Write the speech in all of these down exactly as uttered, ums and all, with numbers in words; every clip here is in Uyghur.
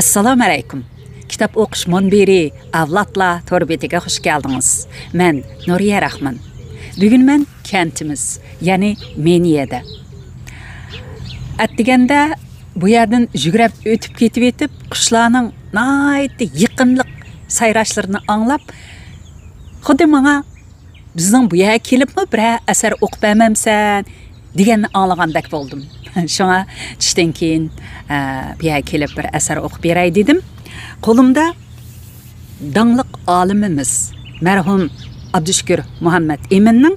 ئەسسالامۇ ئەلەيكۇم. كىتاب ئوقۇش مۇنبىرى ئەۋلادلار تور بېتىگە خۇش كەلدىڭىز. مەن نۇرىيە راخمان. بۈگۈن مەن كەنتىمىز، يەنى مېنىيەدە. ئەتىگەندە بۇ يەردىن يۈگۈرۈپ ئۆتۈپ كېتىۋېتىپ، قۇشلارنىڭ ناھايىتى يېقىملىق سايراشلىرىنى ئاڭلاپ، خۇددى ماڭا بىزنىڭ بۇ يەرگە كېلىپمۇ بىرەر ئەسەر ئوقۇپ بەرمەمسەن دېگەننى ئاڭلىغاندەك بولدۇم. شۇڭا چۈشتىن كېيىن، ئە، بۇ يەرگە كېلىپ بىر ئەسەر ئوقۇپ بېرەي دېدىم. قولۇمدا داڭلىق ئالىمىمىز مەرھۇم ئابدۇشۈكۈر مۇھەممەت ئىمىننىڭ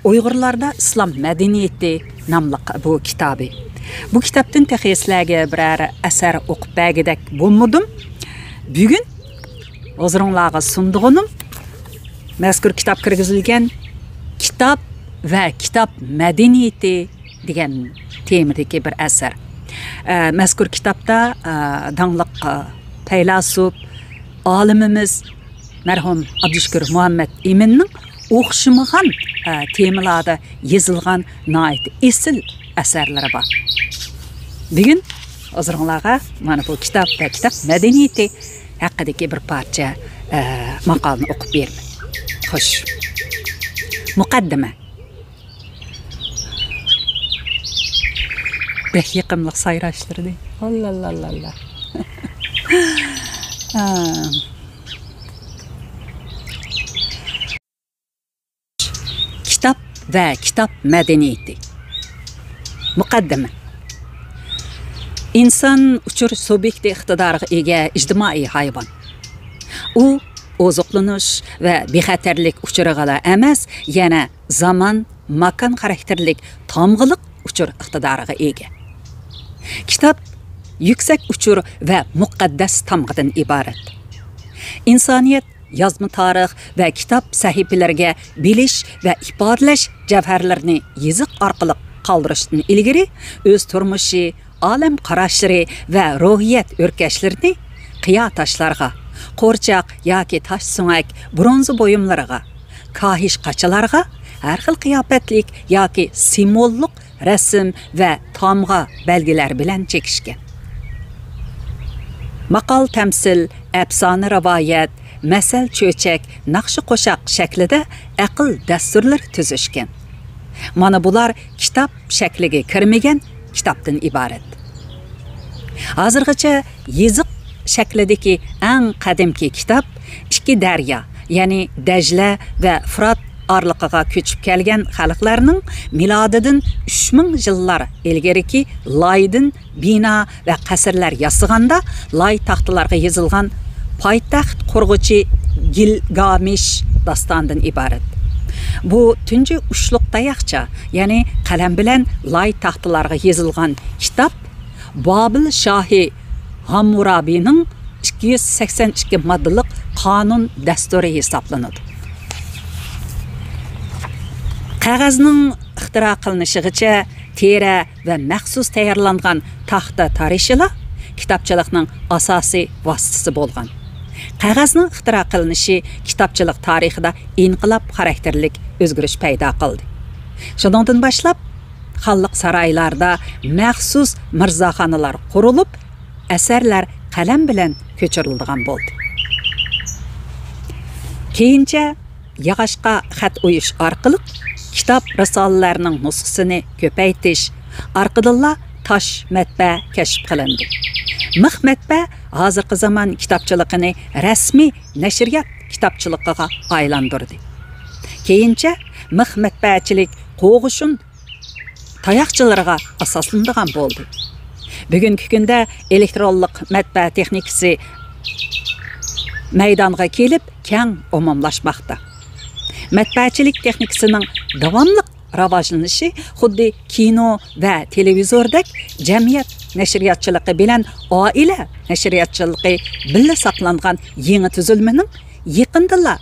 ئۇيغۇرلاردا ئىسلام مەدەنىيىتى ناملىق بۇ كىتابى. بۇ كىتابتىن تېخى سىلەرگە بىرەر ئەسەر ئوقۇپ بەرگۈدەك بولمىدىم. بۈگۈن ھۇزۇرۇڭلارغا سۇنىدىغىنىم مەزكۇر كىتاب كىرگۈزۈلگەن كىتاب ۋە كىتاب مەدەنىيىتى دېگەن تېمىدىكى بىر ئەسەر. ئە، مەزكۇر كىتابتا، ئە، داڭلىق، ئە، پەيلاسوپ، ئالىمىمىز مەرھۇم ئابدۇشۈكۈر مۇھەممەت ئىمىننىڭ ئوخشىمىغان، ئە، تېمىلاردا يېزىلغان ناھايىتى ئېسىل ئەسەرلىرى بار. بۈگۈن ھۇزۇرۇڭلارغا مانا بۇ كىتاب ۋە كىتاب مەدەنىيىتى ھەققىدىكى بىر پارچە، ئە، ماقالىنى ئوقۇپ بېرىمەن. خوش. مۇقەددىمە. بەك يېقىملىق سايراشلىرىنى. ئاللاللاللا. ئا. كىتاب ۋە كىتاب مەدەنىيىتى. مۇقەددىمە. ئىنسان ئۇچۇر سۇبيېكتى ئىقتىدارىغا ئىگە ئىجتىمائىي ھايۋان. ئۇ ئوزۇقلىنىش ۋە بىخەتەرلىك ئۇچۇرىغىلا ئەمەس، يەنە زامان، ماكان خاراكتېرلىك تامغىلىق ئۇچۇر ئىقتىدارىغا ئىگە. كىتاب يۈكسەك ئۇچۇر ۋە مۇقەددەس تامغىدىن ئىبارەت. ئىنسانىيەت يازما تارىخ ۋە كىتاب سەھىپىلىرىگە بىلىش ۋە ئىپادىلەش جەۋھەرلىرىنى يېزىق ئارقىلىق قالدۇرۇشتىن ئىلگىرى، ئۆز تۇرمۇشى، ئالەم قاراشلىرى ۋە روھىيەت ئۆركەشلىرىنى قىيا تاشلارغا، قورچاق ياكى تاش سۆڭەك، برونزا بۇيۇملىرىغا، كاھىش قاچىلارغا، ھەر خىل قىياپەتلىك ياكى سىمۋوللۇق رەسىم ۋە تامغا بەلگىلەر بىلەن چېكىشكەن. ماقال تەمسىل، ئەپسانە رىۋايەت، مەسەل چۆچەك، ناخشا قوشاق شەكلىدە ئەقىل دەستۇرلىرى تۈزۈشكەن. مانا بۇلار كىتاب شەكلىگە كىرمىگەن كىتابتىن ئىبارەت. ھازىرغىچە يېزىق شەكلىدىكى ئەڭ قەدىمكى كىتاب ئىككى دەريا، يەنى دەجلە ۋە فۇرات ئارىلىقىغا كۆچۈپ كەلگەن خەلقلەرنىڭ مىلادىدىن ئۈچ مىڭ يىللار ئىلگىرىكى لايدىن بىنا ۋە قەسىرلەر ياسىغاندا، لاي تاختىلارغا يېزىلغان پايتەخت قۇرغۇچى گىلگامېش داستانىدىن ئىبارەت. بۇ تۇنجى ئۇچلۇق تاياقچە، يەنى قەلەم بىلەن لاي تاختىلارغا يېزىلغان كىتاب بابىل شاھى ھاممۇرابىنىڭ ئىككى يۈز سەكسەن ئىككى ماددىلىق قانۇن دەستۇرى ھېسابلىنىدۇ. قەغەزنىڭ ئىختىرا قىلىنىشىغىچە تېرە ۋە مەخسۇس تەييارلانغان تاختا تارىشىلا كىتابچىلىقنىڭ ئاساسىي ۋاسىتىسى بولغان. قەغەزنىڭ ئىختىرا قىلىنىشى كىتابچىلىق تارىخىدا ئىنقىلاب خاراكتېرلىك ئۆزگىرىش پەيدا قىلدى. شۇنىڭدىن باشلاپ، خانلىق سارايلاردا مەخسۇس مىرزاخانىلار قۇرۇلۇپ، ئەسەرلەر قەلەم بىلەن كۆچۈرۈلىدىغان بولدى. كېيىنچە ياغاچقا خەت ئويۇش ئارقىلىق كىتاب، رىسالىلەرنىڭ نۇسخىسىنى كۆپەيتىش، ئارقىدىنلا تاش مەتبەئە كەشىپ قىلىندى. مىخ مەتبەئە ھازىرقى زامان كىتابچىلىقىنى رەسمىي نەشرىيات كىتابچىلىقىغا ئايلاندۇردى. كېيىنچە مىخ مەتبەئەچىلىك قوغۇشۇن تاياقچىلىرىغا ئاساسلىنىدىغان بولدى. بۈگۈنكى كۈندە ئېلېكترونلۇق مەتبەئە تېخنىكىسى مەيدانغا كېلىپ، كەڭ ئومۇملاشماقتا. مەتبەئەچىلىك تېخنىكىسىنىڭ داۋاملىق راۋاجلىنىشى خۇددى كىنو ۋە تېلېۋىزوردەك جەمئىيەت نەشرىياتچىلىقى بىلەن ئائىلە نەشرىياتچىلىقى بىللە ساقلانغان يېڭى تۈزۈلمىنىڭ يېقىندىلا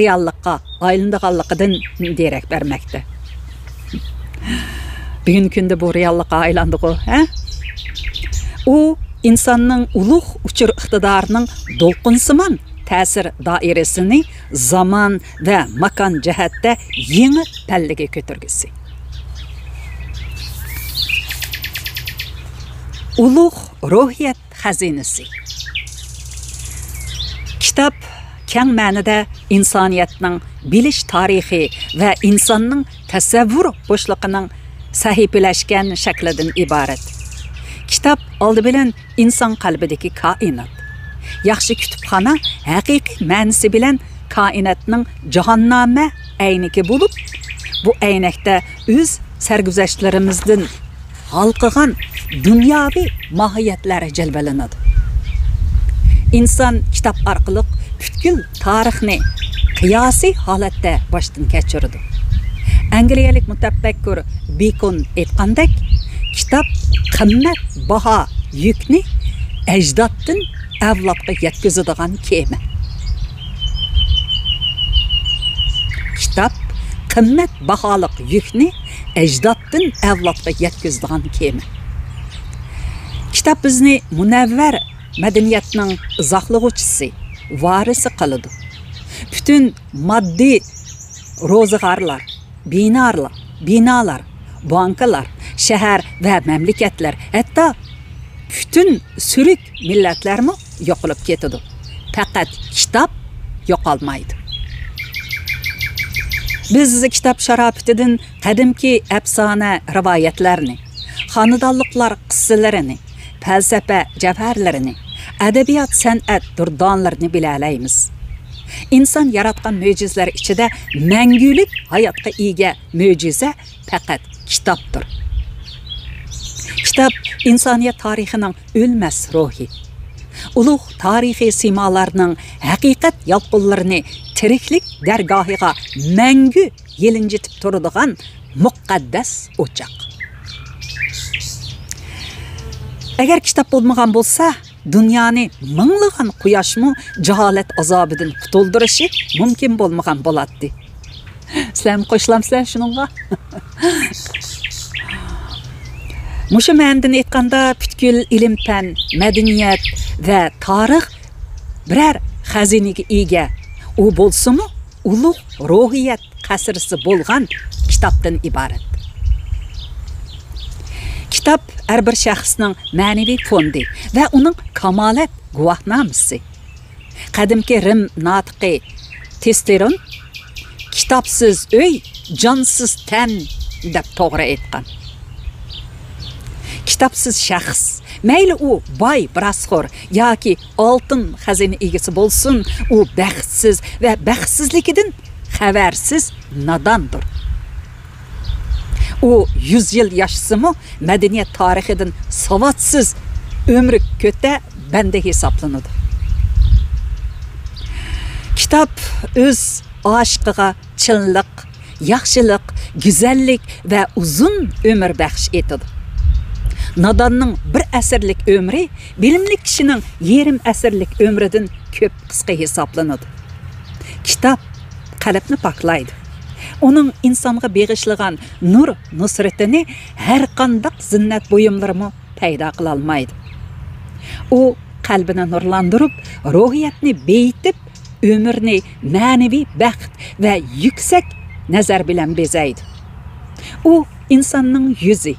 رېئاللىققا ئايلىنىدىغانلىقىدىن دېرەك بەرمەكتە. بۈگۈنكى كۈندە بۇ رېئاللىققا ئايلاندىغۇ، ھە؟ ئۇ ئىنساننىڭ ئۇلۇغ ئۇچۇر ئىقتىدارىنىڭ دولقۇنسىمان تەسىر دائىرىسىنى زامان ۋە ماكان جەھەتتە يېڭى پەللىگە كۆتۈرگۈسى. ئۇلۇغ روھىيەت خەزىنىسى. كىتاب كەڭ مەنىدە ئىنسانىيەتنىڭ بىلىش تارىخى ۋە ئىنساننىڭ تەسەۋۋۇر بوشلۇقىنىڭ سەھىپىلەشكەن شەكلىدىن ئىبارەت. كىتاب ئالدى بىلەن ئىنسان قەلبىدىكى كائىنات. ياخشى كۇتۇپخانا ھەقىقىي مەنىسى بىلەن كائىناتنىڭ جاھاننامە ئەينىكى بولۇپ، بۇ ئەينەكتە ئۆز سەرگۈزەشتلىرىمىزدىن ھالقىغان دۇنياۋى ماھىيەتلەر جىلۋىلىنىدۇ. ئىنسان كىتاب ئارقىلىق پۈتكۈل تارىخنى قىياسىي ھالەتتە باشتىن كەچۈرىدۇ. ئەنگلىيەلىك مۇتەپەككۇر بېكون ئېيتقاندەك، كىتاب قىممەت باھا يۈكنى ئەجدادتىن ئەۋلادقا يەتكۈزىدىغان كېمە. كىتاب قىممەت باھالىق يۈكنى ئەجدادتىن ئەۋلادقا يەتكۈزىدىغان كېمە. كىتاب بىزنى مۇنەۋۋەر مەدەنىيەتنىڭ زاخلىغۇچىسى، ۋارىسى قىلىدۇ. پۈتۈن ماددىي روزىغارلار، بىنارلار، بىنالار، بانكىلار، شەھەر ۋە مەملىكەتلەر، ھەتتا پۈتۈن سۈرۈك مىللەتلەرمۇ يوقىلىپ كېتىدۇ. پەقەت كىتاب يوقالمايدۇ. بىز كىتاب شاراپىتىدىن قەدىمكى ئەپسانە رىۋايەتلەرنى، خانىدانلىقلار قىسسىلىرىنى، پەلسەپە جەۋھەرلىرىنى، ئەدەبىيات سەنئەت دۇردانىلىرىنى بىلەلەيمىز. ئىنسان ياراتقان مۆجىزىلەر ئىچىدە مەڭگۈلۈك ھاياتقا ئىگە مۆجىزە پەقەت كىتابتۇر. كىتاب ئىنسانىيەت تارىخىنىڭ ئۆلمەس روھى. ئۇلۇغ تارىخىي سىيمالارنىڭ ھەقىقەت يالقۇنلىرىنى تىرىكلىك دەرگاھىغا مەڭگۈ يېلىنجىتىپ تۇرىدىغان مۇقەددەس ئوچاق. ئەگەر كىتاب بولمىغان بولسا، دۇنيانى مىڭلىغان قۇياشمۇ جاھالەت ئازابىدىن قۇتۇلدۇرۇشى مۇمكىن بولمىغان بولاتتى. سىلەرمۇ قوشۇلامسىلەر شۇنىڭغا؟ مۇشۇ مەنىدىن ئېيتقاندا، پۈتكۈل ئىلىم-پەن، مەدەنىيەت ۋە تارىخ بىرەر خەزىنىگە ئىگە. ئۇ بولسىمۇ ئۇلۇغ روھىيەت قەسرىسى بولغان كىتابتىن ئىبارەت. كىتاب ھەر بىر شەخسنىڭ مەنىۋى فوندى ۋە ئۇنىڭ كامالەت گۇۋاھنامىسى. قەدىمكى رىم ناتىقى تېستېرون «كىتابسىز ئۆي، جانسىز تەن» دەپ توغرا ئېيتقان. كىتابسىز شەخس، مەيلى ئۇ باي، بىراسخور ياكى ئالتۇن خەزىنە ئىگىسى بولسۇن، ئۇ بەختسىز ۋە بەختسىزلىكىدىن خەۋەرسىز ناداندۇر. ئۇ يۈز يىل ياشىسىمۇ، مەدەنىيەت تارىخىدىن ساۋاتسىز، ئۆمرى كۆتە بەندە ھېسابلىنىدۇ. كىتاب ئۆز ئاشىقىغا چىنلىق، ياخشىلىق، گۈزەللىك ۋە ئۇزۇن ئۆمۈر بەخش ئېتىدۇ. ناداننىڭ بىر ئەسىرلىك ئۆمرى بىلىملىك كىشىنىڭ يېرىم ئەسىرلىك ئۆمرىدىن كۆپ قىسقا ھېسابلىنىدۇ. كىتاب قەلبنى پاكلايدۇ. ئۇنىڭ ئىنسانغا بېغىشلىغان نۇر نۇسرىتىنى ھەرقانداق زىننەت بۇيۇملىرىمۇ پەيدا قىلالمايدۇ. ئۇ قەلبىنى نۇرلاندۇرۇپ، روھىيەتنى بېيىتىپ، ئۆمۈرنى مەنىۋى بەخت ۋە يۈكسەك نەزەر بىلەن بېزەيدۇ. ئۇ ئىنساننىڭ يۈزى،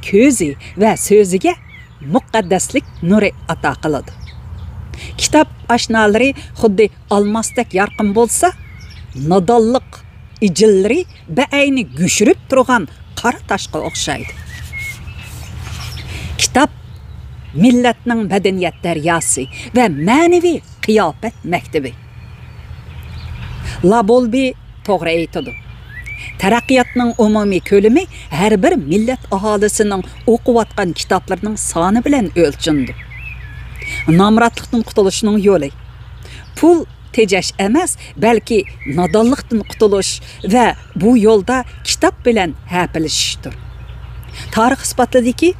كۆزى ۋە سۆزىگە مۇقەددەسلىك نۇرى ئاتا قىلىدۇ. كىتاب ئاشنالىرى خۇددى ئالماستەك يارقىن بولسا، نادانلىق ئىجىللىرى بەئەينى گۈشۈرۈپ تۇرغان قارا تاشقا ئوخشايدۇ. كىتاب مىللەتنىڭ مەدەنىيەت دەرياسى ۋە مەنىۋى قىياپەت مەكتىپى. لابولبى توغرا ئېيتىدۇ. تەرەققىياتنىڭ ئومۇمىي كۆلىمى ھەر بىر مىللەت ئاھالىسىنىڭ ئوقۇۋاتقان كىتابلىرىنىڭ سانى بىلەن ئۆلچىنىدۇ. نامراتلىقتىن قۇتۇلۇشنىڭ يولى پۇل تېجەش ئەمەس، بەلكى نادانلىقتىن قۇتۇلۇش ۋە بۇ يولدا كىتاب بىلەن ھەپىلىشىشتۇر. تارىخ ئىسپاتلىدىكى،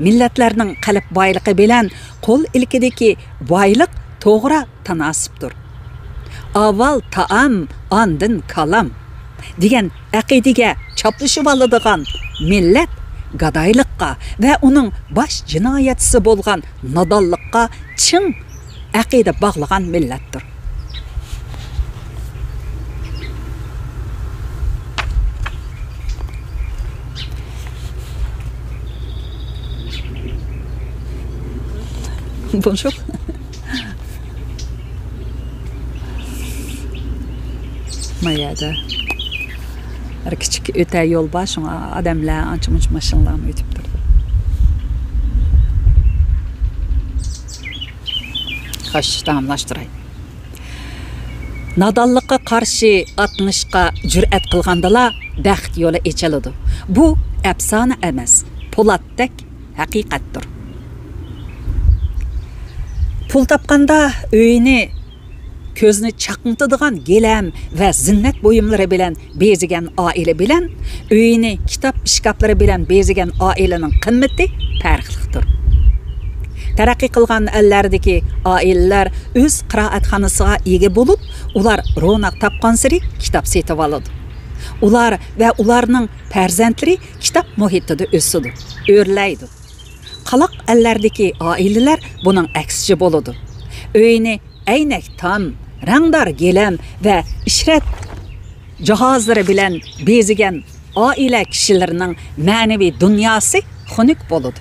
مىللەتلەرنىڭ قەلب بايلىقى بىلەن قول ئىلكىدىكى بايلىق توغرا تاناسىپتۇر. «ئاۋۋال تائام، ئاندىن كالام» دېگەن ئەقىدىگە چاپلىشىۋالىدىغان مىللەت گادايلىققا ۋە ئۇنىڭ باش جىنايەتچىسى بولغان نادانلىققا چىڭ ئەقىدە باغلىغان مىللەتتۇر. Bonjour. ما يەردە بىر كىچىك ئۆتە يول بار، شۇڭا ئادەملەر ئانچە-مۇنچە ماشىنىلارمۇ ئۆتۈپ تۇرىدۇ. خوش، داۋاملاشتۇراي. نادانلىققا قارشى ئاتلىنىشقا جۈرئەت قىلغاندىلا، بەخت يولى ئېچىلىدۇ. بۇ ئەپسانە ئەمەس، پولاتتەك ھەقىقەتتۇر. پۇل تاپقاندا ئۆيىنى كۆزنى چاقنىتىدىغان گىلەم ۋە زىننەت بۇيۇملىرى بىلەن بېزىگەن ئائىلە بىلەن ئۆيىنى كىتاب ئىشكاپلىرى بىلەن بېزىگەن ئائىلىنىڭ قىممىتى پەرقلىقتۇر. تەرەققىي قىلغان ئەللەردىكى ئائىلىلەر ئۆز قىرائەتخانىسىغا ئىگە بولۇپ، ئۇلار روناق تاپقانسېرى كىتاب سېتىۋالىدۇ. ئۇلار ۋە ئۇلارنىڭ پەرزەنتلىرى كىتاب مۇھىتىدا ئۆسىدۇ، ئۆرلەيدۇ. قالاق ئەللەردىكى ئائىلىلەر بۇنىڭ ئەكسىچە بولىدۇ. ئۆيىنى ئەينەك تام، رەڭدار گىلەم ۋە ئىشرەت جاھازلىرى بىلەن بېزىگەن ئائىلە كىشىلىرىنىڭ مەنىۋى دۇنياسى خۇنۈك بولىدۇ.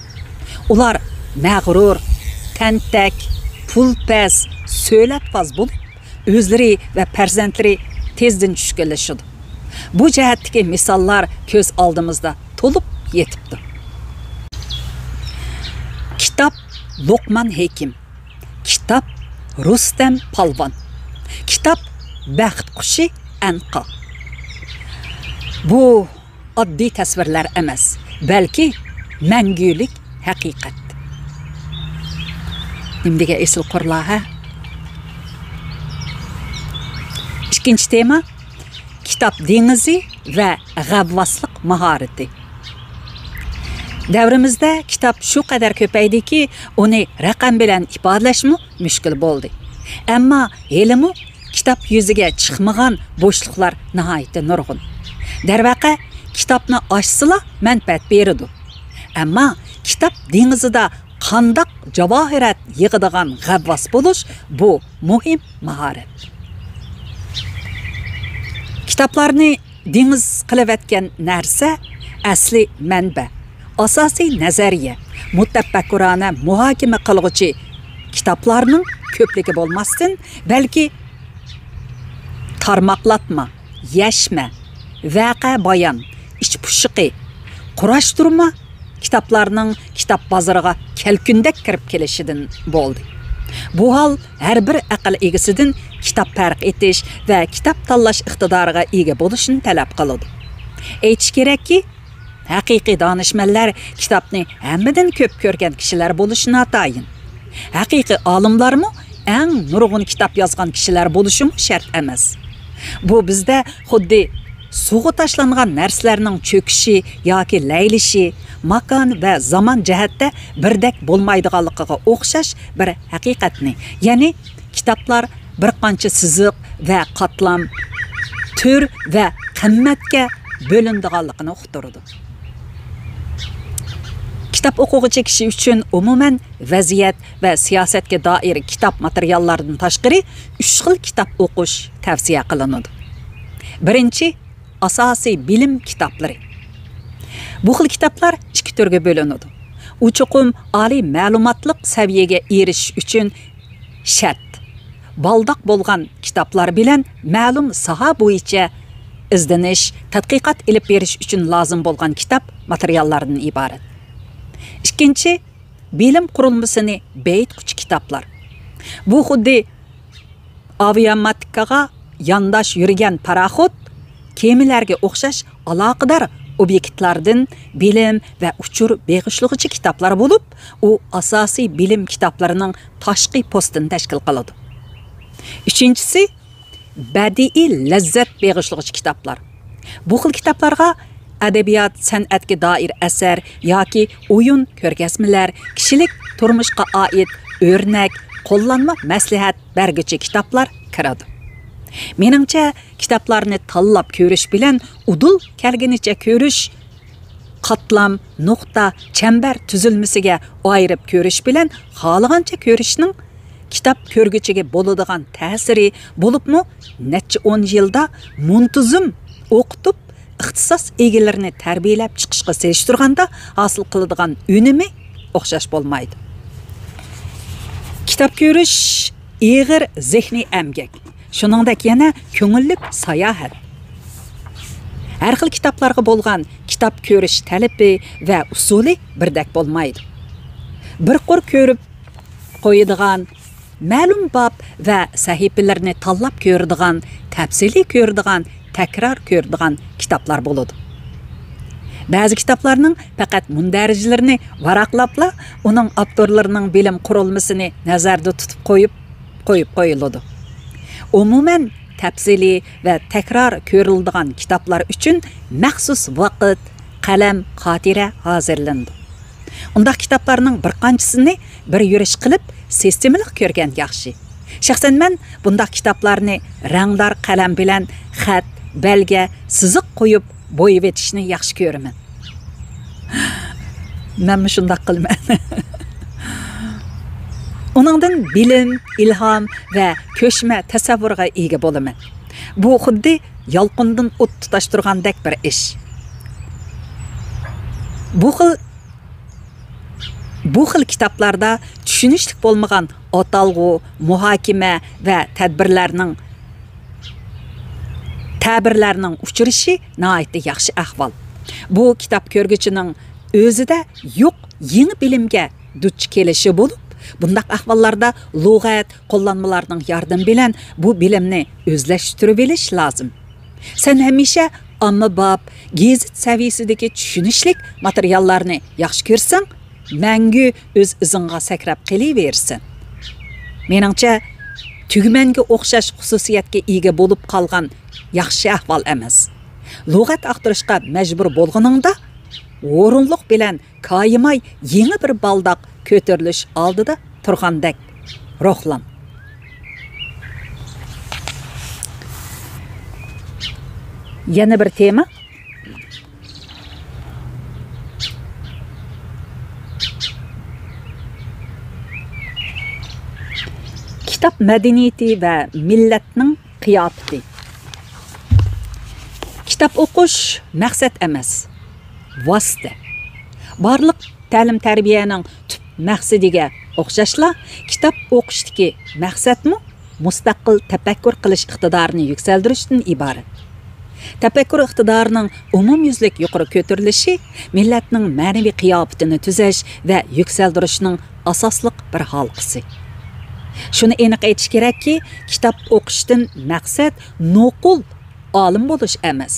ئۇلار مەغرۇر، تەنتەك، پۇلپەس، سۆلەتپاز بولۇپ، ئۆزلىرى ۋە پەرزەنتلىرى تېزدىن چۈشكۈنلىشىدۇ. بۇ جەھەتتىكى مىساللار كۆز ئالدىمىزدا تولۇپ يېتىپتۇ. كىتاب لوقمان ھېكىم، كىتاب رۇستەم پالۋان، كىتاب بەخت قۇشى ئەنقا. بۇ ئاددىي تەسۋىرلەر ئەمەس، بەلكى مەڭگۈلۈك ھەقىقەت. نېمىدېگەن ئېسىل قۇرلار، ھە؟ ئىككىنچى تېما، كىتاب دېڭىزى ۋە غەۋۋاسلىق ماھارىتى. دەۋرىمىزدە كىتاب شۇ قەدەر كۆپەيدىكى، ئۇنى رەقەم بىلەن ئىپادىلەشمۇ مۈشكۈل بولدى. ئەمما ھېلىمۇ كىتاب يۈزىگە چىقمىغان بوشلۇقلار ناھايىتى نۇرغۇن. دەرۋەقە، كىتابنى ئاچسىلا مەنپەئەت بېرىدۇ. ئەمما كىتاب دېڭىزىدا قانداق جاۋاھىرات يىغىدىغان غەۋۋاس بولۇش، بۇ مۇھىم ماھارەت. كىتابلارنى دېڭىز قىلىۋەتكەن نەرسە ئەسلى مەنبە، ئاساسىي نەزەرىيە، مۇتەپەككۇرانە مۇھاكىمە قىلغۇچى كىتابلارنىڭ كۆپلۈكى بولماستىن، بەلكى تارماقلاتما، يەشمە، ۋەقە بايان، ئىچ پۇشۇقى، قۇراشتۇرما كىتابلارنىڭ كىتاب بازىرىغا كەلكۈندەك كىرىپ كېلىشىدىن بولدى. بۇ ھال ھەر بىر ئەقىل ئىگىسىدىن كىتاب پەرق ئېتىش ۋە كىتاب تاللاش ئىقتىدارىغا ئىگە بولۇشنى تەلەپ قىلىدۇ. ئېيتىش كېرەككى، ھەقىقىي دانىشمەنلەر كىتابنى ھەممىدىن كۆپ كۆرگەن كىشىلەر بولۇشى ناتايىن. ھەقىقىي ئالىملارمۇ ئەڭ نۇرغۇن كىتاب يازغان كىشىلەر بولۇشىمۇ شەرت ئەمەس. بۇ بىزدە خۇددى سۇغا تاشلانغان نەرسىلەرنىڭ چۆكۈشى ياكى لەيلىشى، ماكان ۋە زامان جەھەتتە بىردەك بولمايدىغانلىقىغا ئوخشاش بىر ھەقىقەتنى، يەنى كىتابلار بىر قانچە سىزىق ۋە قاتلام، تۈر ۋە قىممەتكە بۆلۈنىدىغانلىقىنى ئۇقتۇرىدۇ. كىتاب ئوقۇغۇچى كىشى ئۈچۈن ئومۇمەن ۋەزىيەت ۋە سىياسەتكە دائىر كىتاب ماتېرىياللاردىن تاشقىرى ئۈچ خىل كىتاب ئوقۇش تەۋسىيە قىلىنىدۇ. بىرىنچى، ئاساسىي بىلىم كىتابلىرى. بۇ خىل كىتابلار ئىككى تۈرگە بۆلۈنىدۇ. ئۇ چوقۇم ئالىي مەلۇماتلىق سەۋىيەگە ئېرىشىش ئۈچۈن شەرت. بالداق بولغان كىتابلار بىلەن مەلۇم ساھە بويىچە ئىزدىنىش، تەتقىقات ئېلىپ بېرىش ئۈچۈن لازىم بولغان كىتاب ماتېرىياللاردىن ئىبارەت. ئىككىنچى، بىلىم قۇرۇلمىسىنى بېيىتقۇچى كىتابلار. بۇ خۇددى ئاۋىئاتىكىغا يانداش يۈرگەن پاراخوت، كېمىلەرگە ئوخشاش ئالاقىدار ئوبيېكتلاردىن بىلىم ۋە ئۇچۇر بېغىشلىغۇچى كىتابلار بولۇپ، ئۇ ئاساسىي بىلىم كىتابلىرىنىڭ تاشقى پوستىنى تەشكىل قىلىدۇ. ئۈچىنچىسى، بەدىئىي لەززەت بېغىشلىغۇچى كىتابلار. بۇ خىل كىتابلارغا ئەدەبىيات، سەنئەتكە دائىر ئەسەر ياكى ئويۇن، كۆرگەزمىلەر، كىشىلىك تۇرمۇشقا ئائىت ئۆرنەك، قوللانما مەسلىھەت بەرگۈچى كىتابلار كىرىدۇ. مېنىڭچە، كىتابلارنى تاللاپ كۆرۈش بىلەن ئۇدۇل كەلگىنىچە كۆرۈش، قاتلام، نۇقتا، چەمبەر تۈزۈلمىسىگە ئايرىپ كۆرۈش بىلەن خالىغانچە كۆرۈشنىڭ كىتاب كۆرگۈچىگە بولىدىغان تەسىرى، بولۇپمۇ نەچچە ئون يىلدا مۇنتىزىم ئوقۇتۇپ، ئىختىساس ئىگىلىرىنى تەربىيەلەپ چىقىشقا سېلىشتۇرغاندا ھاسىل قىلىدىغان ئۈنۈمى ئوخشاش بولمايدۇ. كىتاب كۆرۈش ئېغىر زېھنىي ئەمگەك. شۇنىڭدەك يەنە كۆڭۈللۈك ساياھەت. ھەر خىل كىتابلارغا بولغان كىتاب كۆرۈش تەلىپى ۋە ئۇسۇلى بىردەك بولمايدۇ. بىر قۇر كۆرۈپ قويىدىغان، مەلۇم باب ۋە سەھىپىلىرىنى تاللاپ كۆرىدىغان، تەپسىلىي كۆرىدىغان، تەكرار كۆرىدىغان كىتابلار بولىدۇ. بەزى كىتابلارنىڭ پەقەت مۇندەرىجىلىرىنى ۋاراقلاپلا، ئۇنىڭ ئاپتورلىرىنىڭ بىلىم قۇرۇلمىسىنى نەزەردە تۇتۇپ قويۇپ، قويۇپ قويۇلىدۇ. ئومۇمەن، تەپسىلىي ۋە تەكرار كۆرۈلىدىغان كىتابلار ئۈچۈن مەخسۇس ۋاقىت، قەلەم، خاتىرە ھازىرلىنىدۇ. ئۇنداق كىتابلارنىڭ بىر قانچىسىنى بىر يۈرۈش قىلىپ، سىستېمىلىق كۆرگەن ياخشى. شەخسەن مەن بۇنداق كىتابلارنى رەڭدار قەلەم بىلەن خەت، بەلگە، سىزىق قويۇپ بويىۋېتىشنى ياخشى كۆرىمەن. مەنمۇ شۇنداق قىلىمەن. ئۇنىڭدىن بىلىم، ئىلھام ۋە كۆچمە تەسەۋۋۇرغا ئىگە بولىمەن. بۇ خۇددى يالقۇندىن ئوت تۇتاشتۇرغاندەك بىر ئىش. بۇ خىل، بۇ خىل كىتابلاردا چۈشىنىشلىك بولمىغان ئاتالغۇ، مۇھاكىمە ۋە تەدبىرلەرنىڭ، تەبىرلەرنىڭ ئۇچرىشى ناھايىتى ياخشى ئەھۋال. بۇ كىتاب كۆرگۈچىنىڭ ئۆزىدە يوق يېڭى بىلىمگە دۇچ كېلىشى بولۇپ، بۇنداق ئەھۋاللاردا لۇغەت، قوللانمىلارنىڭ ياردىمى بىلەن بۇ بىلىمنى ئۆزلەشتۈرۈۋېلىش لازىم. سەن ھەمىشە ئاممىباب، گېزىت سەۋىيەسىدىكى چۈشىنىشلىك ماتېرىياللارنى ياخشى كۆرسەڭ، مەڭگۈ ئۆز ئىزىڭغا سەكرەپ قېلىۋېرىسەن. مېنىڭچە، تۈگمەنگە ئوخشاش خۇسۇسىيەتكە ئىگە بولۇپ قالغان ياخشى ئەھۋال ئەمەس. لۇغەت ئاختۇرۇشقا مەجبۇر بولغىنىڭدا، ھۇرۇنلۇق بىلەن كايىماي يېڭى بىر بالداق كۆتۈرۈلۈش ئالدىدا تۇرغاندەك روھلان. يەنە بىر تېما. كىتاب مەدەنىيىتى ۋە مىللەتنىڭ قىياپىتى. كىتاب ئوقۇش مەقسەت ئەمەس، ۋاسىتە. بارلىق تەلىم-تەربىيەنىڭ تۈپ مەقسىتىگە ئوخشاشلا، كىتاب ئوقۇشتىكى مەقسەتمۇ مۇستەقىل تەپەككۇر قىلىش ئىقتىدارىنى يۈكسەلدۈرۈشتىن ئىبارەت. تەپەككۇر ئىقتىدارىنىڭ ئومۇميۈزلۈك يۇقىرى كۆتۈرۈلۈشى مىللەتنىڭ مەنىۋى قىياپىتىنى تۈزەش ۋە يۈكسەلدۈرۈشنىڭ ئاساسلىق بىر ھالقىسى. شۇنى ئېنىق ئېيتىش كېرەككى، كىتاب ئوقۇشتىن مەقسەت نوقۇل ئالىم بولۇش ئەمەس.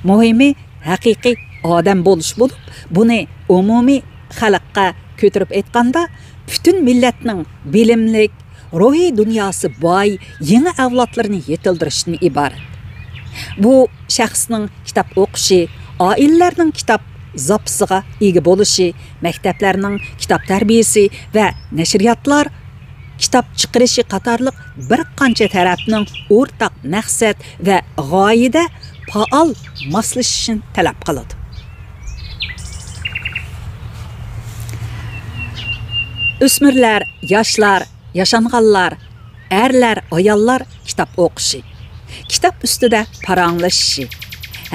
مۇھىمى، ھەقىقىي ئادەم بولۇش بولۇپ، بۇنى ئومۇمىي خەلققە كۆتۈرۈپ ئېيتقاندا، پۈتۈن مىللەتنىڭ بىلىملىك، روھىي دۇنياسى باي يېڭى ئەۋلادلىرىنى يېتىلدۈرۈشتىن ئىبارەت. بۇ شەخسنىڭ كىتاب ئوقۇشى، ئائىلىلەرنىڭ كىتاب زاپىسىغا ئىگە بولۇشى، مەكتەپلەرنىڭ كىتاب تەربىيىسى ۋە نەشرىياتلار كىتاب چىقىرىشى قاتارلىق بىر قانچە تەرەپنىڭ ئورتاق مەقسەت ۋە غايىدە پائال ماسلىشىشىنى تەلەپ قىلىدۇ. ئۆسمۈرلەر، ياشلار، ياشانغانلار، ئەرلەر، ئاياللار كىتاب ئوقۇشى، كىتاب ئۈستىدە پاراڭلىشىشى،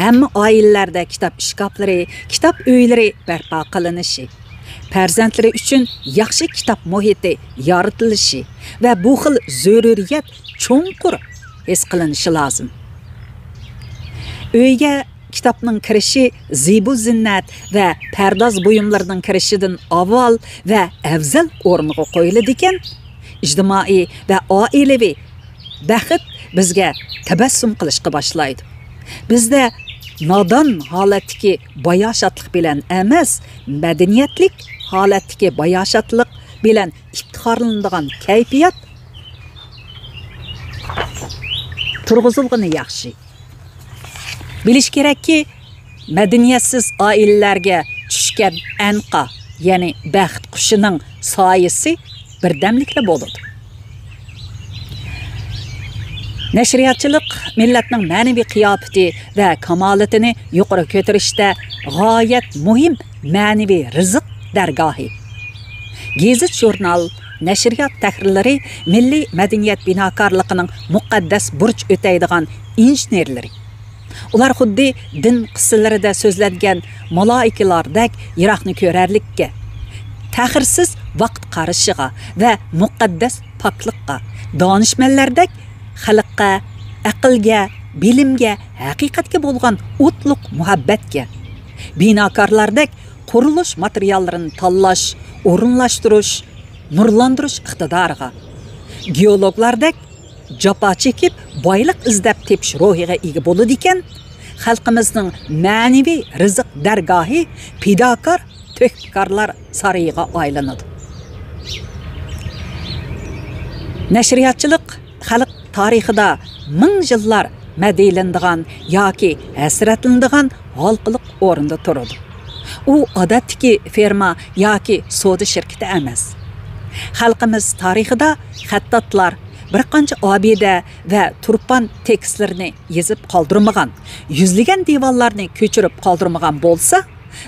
ھەممە ئائىلىلەردە كىتاب ئىشكاپلىرى، كىتاب ئۆيلىرى بەرپا قىلىنىشى، پەرزەنتلىرى ئۈچۈن ياخشى كىتاب مۇھىتى يارىتىلىشى ۋە بۇ خىل زۆرۈرىيەت چوڭقۇر ھېس قىلىنىشى لازىم. ئۆيگە كىتابنىڭ كىرىشى زىبۇ زىننەت ۋە پەرداز بۇيۇملىرىنىڭ كىرىشىدىن ئاۋۋال ۋە ئەۋزەل ئورۇنغا قويۇلىدىكەن، ئىجتىمائىي ۋە ئائىلىۋى بەخت بىزگە تەبەسسۇم قىلىشقا باشلايدۇ. بىزدە نادان ھالەتتىكى باياشاتلىق بىلەن ئەمەس، مەدەنىيەتلىك ھالەتتىكى باياشاتلىق بىلەن ئىپتىخارلىنىدىغان كەيپىيات تۇرغۇزۇلغىنى ياخشى. بىلىش كېرەككى، مەدەنىيەتسىز ئائىلىلەرگە چۈشكەن ئەنقا، يەنى بەخت قۇشىنىڭ سايىسى بىردەملىكلا بولىدۇ. نەشرىياتچىلىق مىللەتنىڭ مەنىۋى قىياپىتى ۋە كامالىتىنى يۇقىرى كۆتۈرۈشتە غايەت مۇھىم مەنىۋى رىزىق دەرگاھى. گېزىت-ژۇرنال، نەشرىيات تەھرىرلىرى مىللىي مەدەنىيەت بىناكارلىقىنىڭ مۇقەددەس بۇرچ ئۆتەيدىغان ئىنژېنېرلىرى. ئۇلار خۇددى دىن قىسسىلىرىدە سۆزلەنگەن مالائىكىلاردەك يىراقنى كۆرەرلىككە، تەخىرسىز ۋاقىت قارىشىغا ۋە مۇقەددەس پاكلىققا، دانىشمەنلەردەك خەلققە، ئەقىلگە، بىلىمگە، ھەقىقەتكە بولغان ئوتلۇق مۇھەببەتكە، بىناكارلاردەك قۇرۇلۇش ماتېرىياللىرىنى تاللاش، ئورۇنلاشتۇرۇش، نۇرلاندۇرۇش ئىقتىدارىغا، گېئولوگلاردەك جاپا چېكىپ بايلىق ئىزدەپ تېپىش روھىغا ئىگە بولىدىكەن، خەلقىمىزنىڭ مەنىۋى رىزىق دەرگاھى پىداكار تۆھپىكارلار سارىيىغا ئايلىنىدۇ. نەشرىياتچىلىق خەلق تارىخىدا مىڭ يىللار مەدھىيلىنىدىغان ياكى ھەسرەتلىنىدىغان ھالقىلىق ئورۇندا تۇرىدۇ. ئۇ ئادەتتىكى فېرما ياكى سودا شىركىتى ئەمەس. خەلقىمىز تارىخىدا خەتتاتلار بىر قانچە ئابىدە ۋە تۇرپان تېكىستلىرىنى يېزىپ قالدۇرمىغان، يۈزلىگەن دىۋانلارنى كۆچۈرۈپ قالدۇرمىغان بولسا،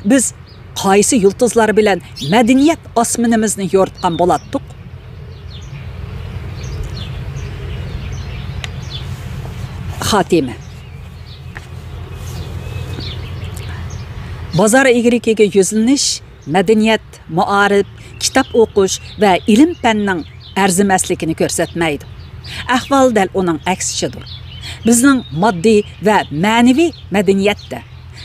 بىز قايسى يۇلتۇزلار بىلەن مەدەنىيەت ئاسمىنىمىزنى يورۇتقان بولاتتۇق؟ خاتىمە. بازار ئىگىلىكىگە يۈزلىنىش مەدەنىيەت، مائارىپ، كىتاب ئوقۇش ۋە ئىلىم-پەننىڭ ئەرزىمەسلىكىنى كۆرسەتمەيدۇ. ئەھۋال دەل ئۇنىڭ ئەكسىچىدۇر. بىزنىڭ ماددىي ۋە مەنىۋى مەدەنىيەتتە،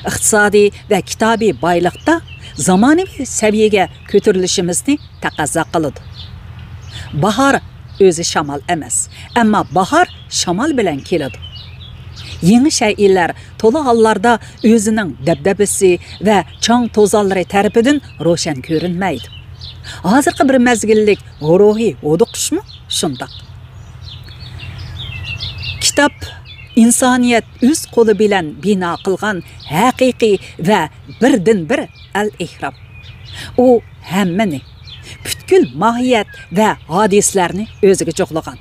ئىقتىسادىي ۋە كىتابىي بايلىقتا زامانىۋى سەۋىيەگە كۆتۈرۈلۈشىمىزنى تەقەززا قىلىدۇ. باھار ئۆزى شامال ئەمەس، ئەمما باھار شامال بىلەن كېلىدۇ. يېڭى شەيئىلەر تولا ھاللاردا ئۆزىنىڭ دەبدەبىسى ۋە چاڭ-توزانلىرى تەرىپىدىن روشەن كۆرۈنمەيدۇ. ھازىرقى بىر مەزگىللىك روھىي ھودۇقۇشمۇ شۇنداق. كىتاب ئىنسانىيەت ئۆز قولى بىلەن بىنا قىلغان ھەقىقىي ۋە بىردىنبىر ئەل ئېھرام. ئۇ ھەممىنى، پۈتكۈل ماھىيەت ۋە ھادىسىلەرنى ئۆزىگە جۇغلىغان.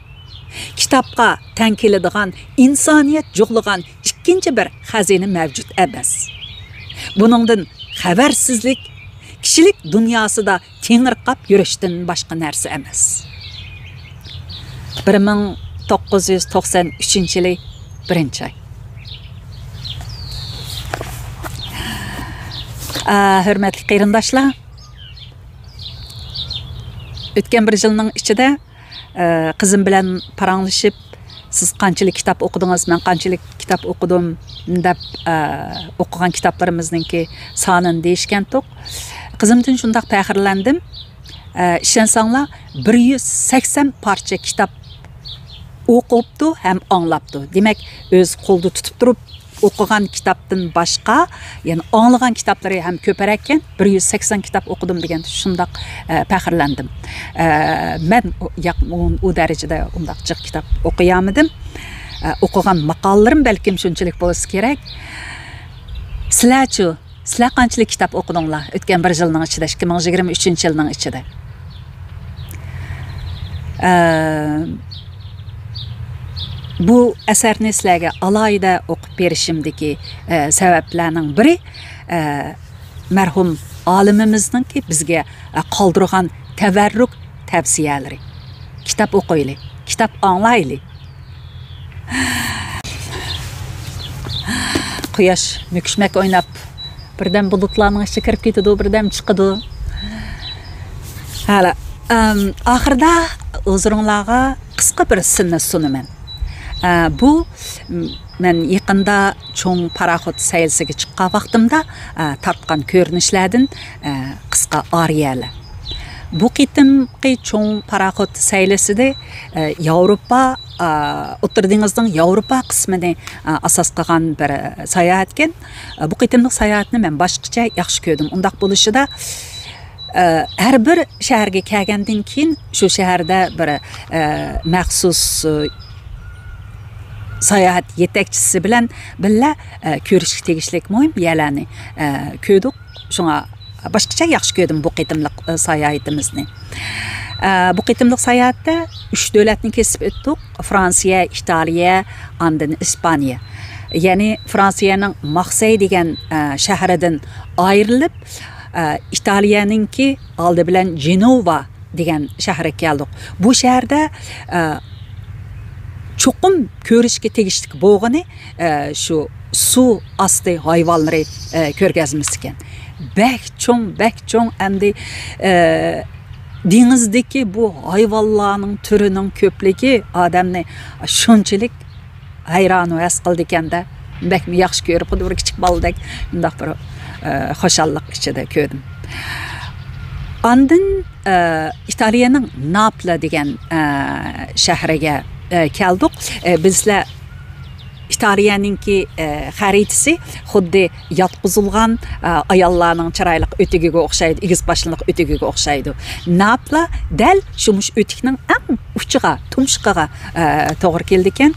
كىتابقا تەڭ كېلىدىغان، ئىنسانىيەت جۇغلىغان ئىككىنچى بىر خەزىنە مەۋجۇت ئەمەس. بۇنىڭدىن خەۋەرسىزلىك، كىشىلىك دۇنياسىدا تېڭىرقاپ يۈرۈشتىن باشقا نەرسە ئەمەس. بىر مىڭ توققۇز يۈز توقسان ئۈچىنچى يىلى، بىرىنچى ئاي. ئا، ھۆرمەتلىك قېرىنداشلار، ئۆتكەن بىر يىلنىڭ ئىچىدە، ئە، قىزىم بىلەن پاراڭلىشىپ، «سىز قانچىلىك كىتاب ئوقۇدىڭىز، مەن قانچىلىك كىتاب ئوقۇدۇم؟» دەپ، ئە، ئوقۇغان كىتابلىرىمىزنىڭكى سانىنى دېيىشكەنتۇق. قىزىمدىن شۇنداق پەخىرلەندىم. ئە، ئىشەنسەڭلار، بىر يۈز سەكسەن پارچە كىتاب ئوقۇپتۇ ھەم ئاڭلاپتۇ. دېمەك، ئۆز قولىدا تۇتۇپ تۇرۇپ ئوقۇغان كىتابتىن باشقا، يەنى ئاڭلىغان كىتابلىرى ھەم كۆپرەككەن. بىر يۈز سەكسەن كىتاب ئوقۇدۇم دېگەندە شۇنداق، ئە، پەخىرلەندىم. ئە، مەن ياق-، ئۇ، ئۇ دەرىجىدە ئۇنداق جىق كىتاب ئوقۇيالمىدىم. ئە، ئوقۇغان ماقالىلىرىم بەلكىم شۇنچىلىك بولسا كېرەك. سىلەرچۇ؟ سىلەر قانچىلىك كىتاب ئوقۇدۇڭلار ئۆتكەن بىر يىلنىڭ ئىچىدە، ئىككى مىڭ يىگىرمە ئۈچىنچى يىلنىڭ ئىچىدە؟ ئە، بۇ ئەسەرنى سىلەرگە ئالاھىدە ئوقۇپ بېرىشىمدىكى، ئە، سەۋەبلەرنىڭ بىرى، ئە، مەرھۇم ئالىمىمىزنىڭكى بىزگە، ئە، قالدۇرغان تەۋەررۈك تەۋسىيەلىرى. كىتاب ئوقۇيلى، كىتاب ئاڭلايلى. قۇياش مۈكۈشمەك ئويناپ، بىردەم بۇلۇتلارنىڭ ئىچىگە كىرىپ كېتىدۇ، بىردەم چىقىدۇ. ھەلە، ئەم، ئاخىرىدا ھۇزۇرۇڭلارغا قىسقا بىر سىننى سۇنىمەن. ئە، بۇ، م، مەن يېقىندا چوڭ پاراخوت سەيلىسىگە چىققان ۋاقتىمدا، ئە، تارتقان كۆرۈنۈشلەردىن، ئە، قىسقا ئارىيەلەر. بۇ قېتىمقى چوڭ پاراخوت سەيلىسىدە، ئە، ياۋروپا، ئە، ئوتتۇرا دېڭىزنىڭ ياۋروپا قىسمىنى، ئە، ئاساس قىلغان بىر، ئە، ساياھەتكەن. ئە، بۇ قېتىملىق ساياھەتنى مەن باشقىچە ياخشى كۆردۈم. ئۇنداق بولۇشىدا، ئە، ھەر بىر شەھەرگە كەلگەندىن كېيىن شۇ شەھەردە بىر، ئە، مەخسۇس، ئە، ساياھەت يېتەكچىسى بىلەن بىللە، ئە، كۆرۈشكە تېگىشلىك مۇھىم يەرلەرنى، ئە، كۆردۇق. شۇڭا باشقىچە ياخشى كۆردۈم بۇ قېتىملىق، ئە، ساياھىتىمىزنى. ئە، بۇ قېتىملىق ساياھەتتە ئۈچ دۆلەتنى كېسىپ ئۆتتۇق. فرانسىيە، ئىتالىيە، ئاندىن ئىسپانىيە. يەنى فرانسىيەنىڭ مارسېي دېگەن، ئە، شەھىرىدىن ئايرىلىپ، ئە، ئىتالىيەنىڭكى ئالدى بىلەن جېنوۋا دېگەن شەھەرگە كەلدۇق. بۇ شەھەردە، ئە، چوقۇم كۆرۈشكە تېگىشلىك بولغىنى، ئە، شۇ سۇ ئاستى ھايۋانلىرى، ئە، كۆرگەزمىسى ئىكەن. بەك چوڭ، بەك چوڭ ئەمدى، ئە، دېڭىزدىكى بۇ ھايۋانلارنىڭ تۈرىنىڭ كۆپلۈكى ئادەمنى شۇنچىلىك ھەيران ۋەس قىلىدىكەن-دە. بەكمۇ ياخشى كۆرۈپ، خۇددى بىر كىچىك بالىدەك مۇنداق بىر، ئە، خۇشاللىق ئىچىدە كۆردۈم. ئاندىن، ئە، ئىتالىيەنىڭ ناپلى دېگەن، ئە، شەھىرىگە، ئە، كەلدۇق. ئە، بىزلەر ئىتالىيەنىڭكى، ئە، خەرىتىسى خۇددى ياتقۇزۇلغان، ئە، ئاياللارنىڭ چىرايلىق ئۆتۈكىگە ئوخشايدۇ، ئېگىز پاشنىلىق ئۆتۈكىگە ئوخشايدۇ. ناپلا دەل شۇ مۇشۇ ئۆتۈكنىڭ ئەڭ ئۇچىغا، تۇمشۇقىغا، ئە، توغرا كېلىدىكەن.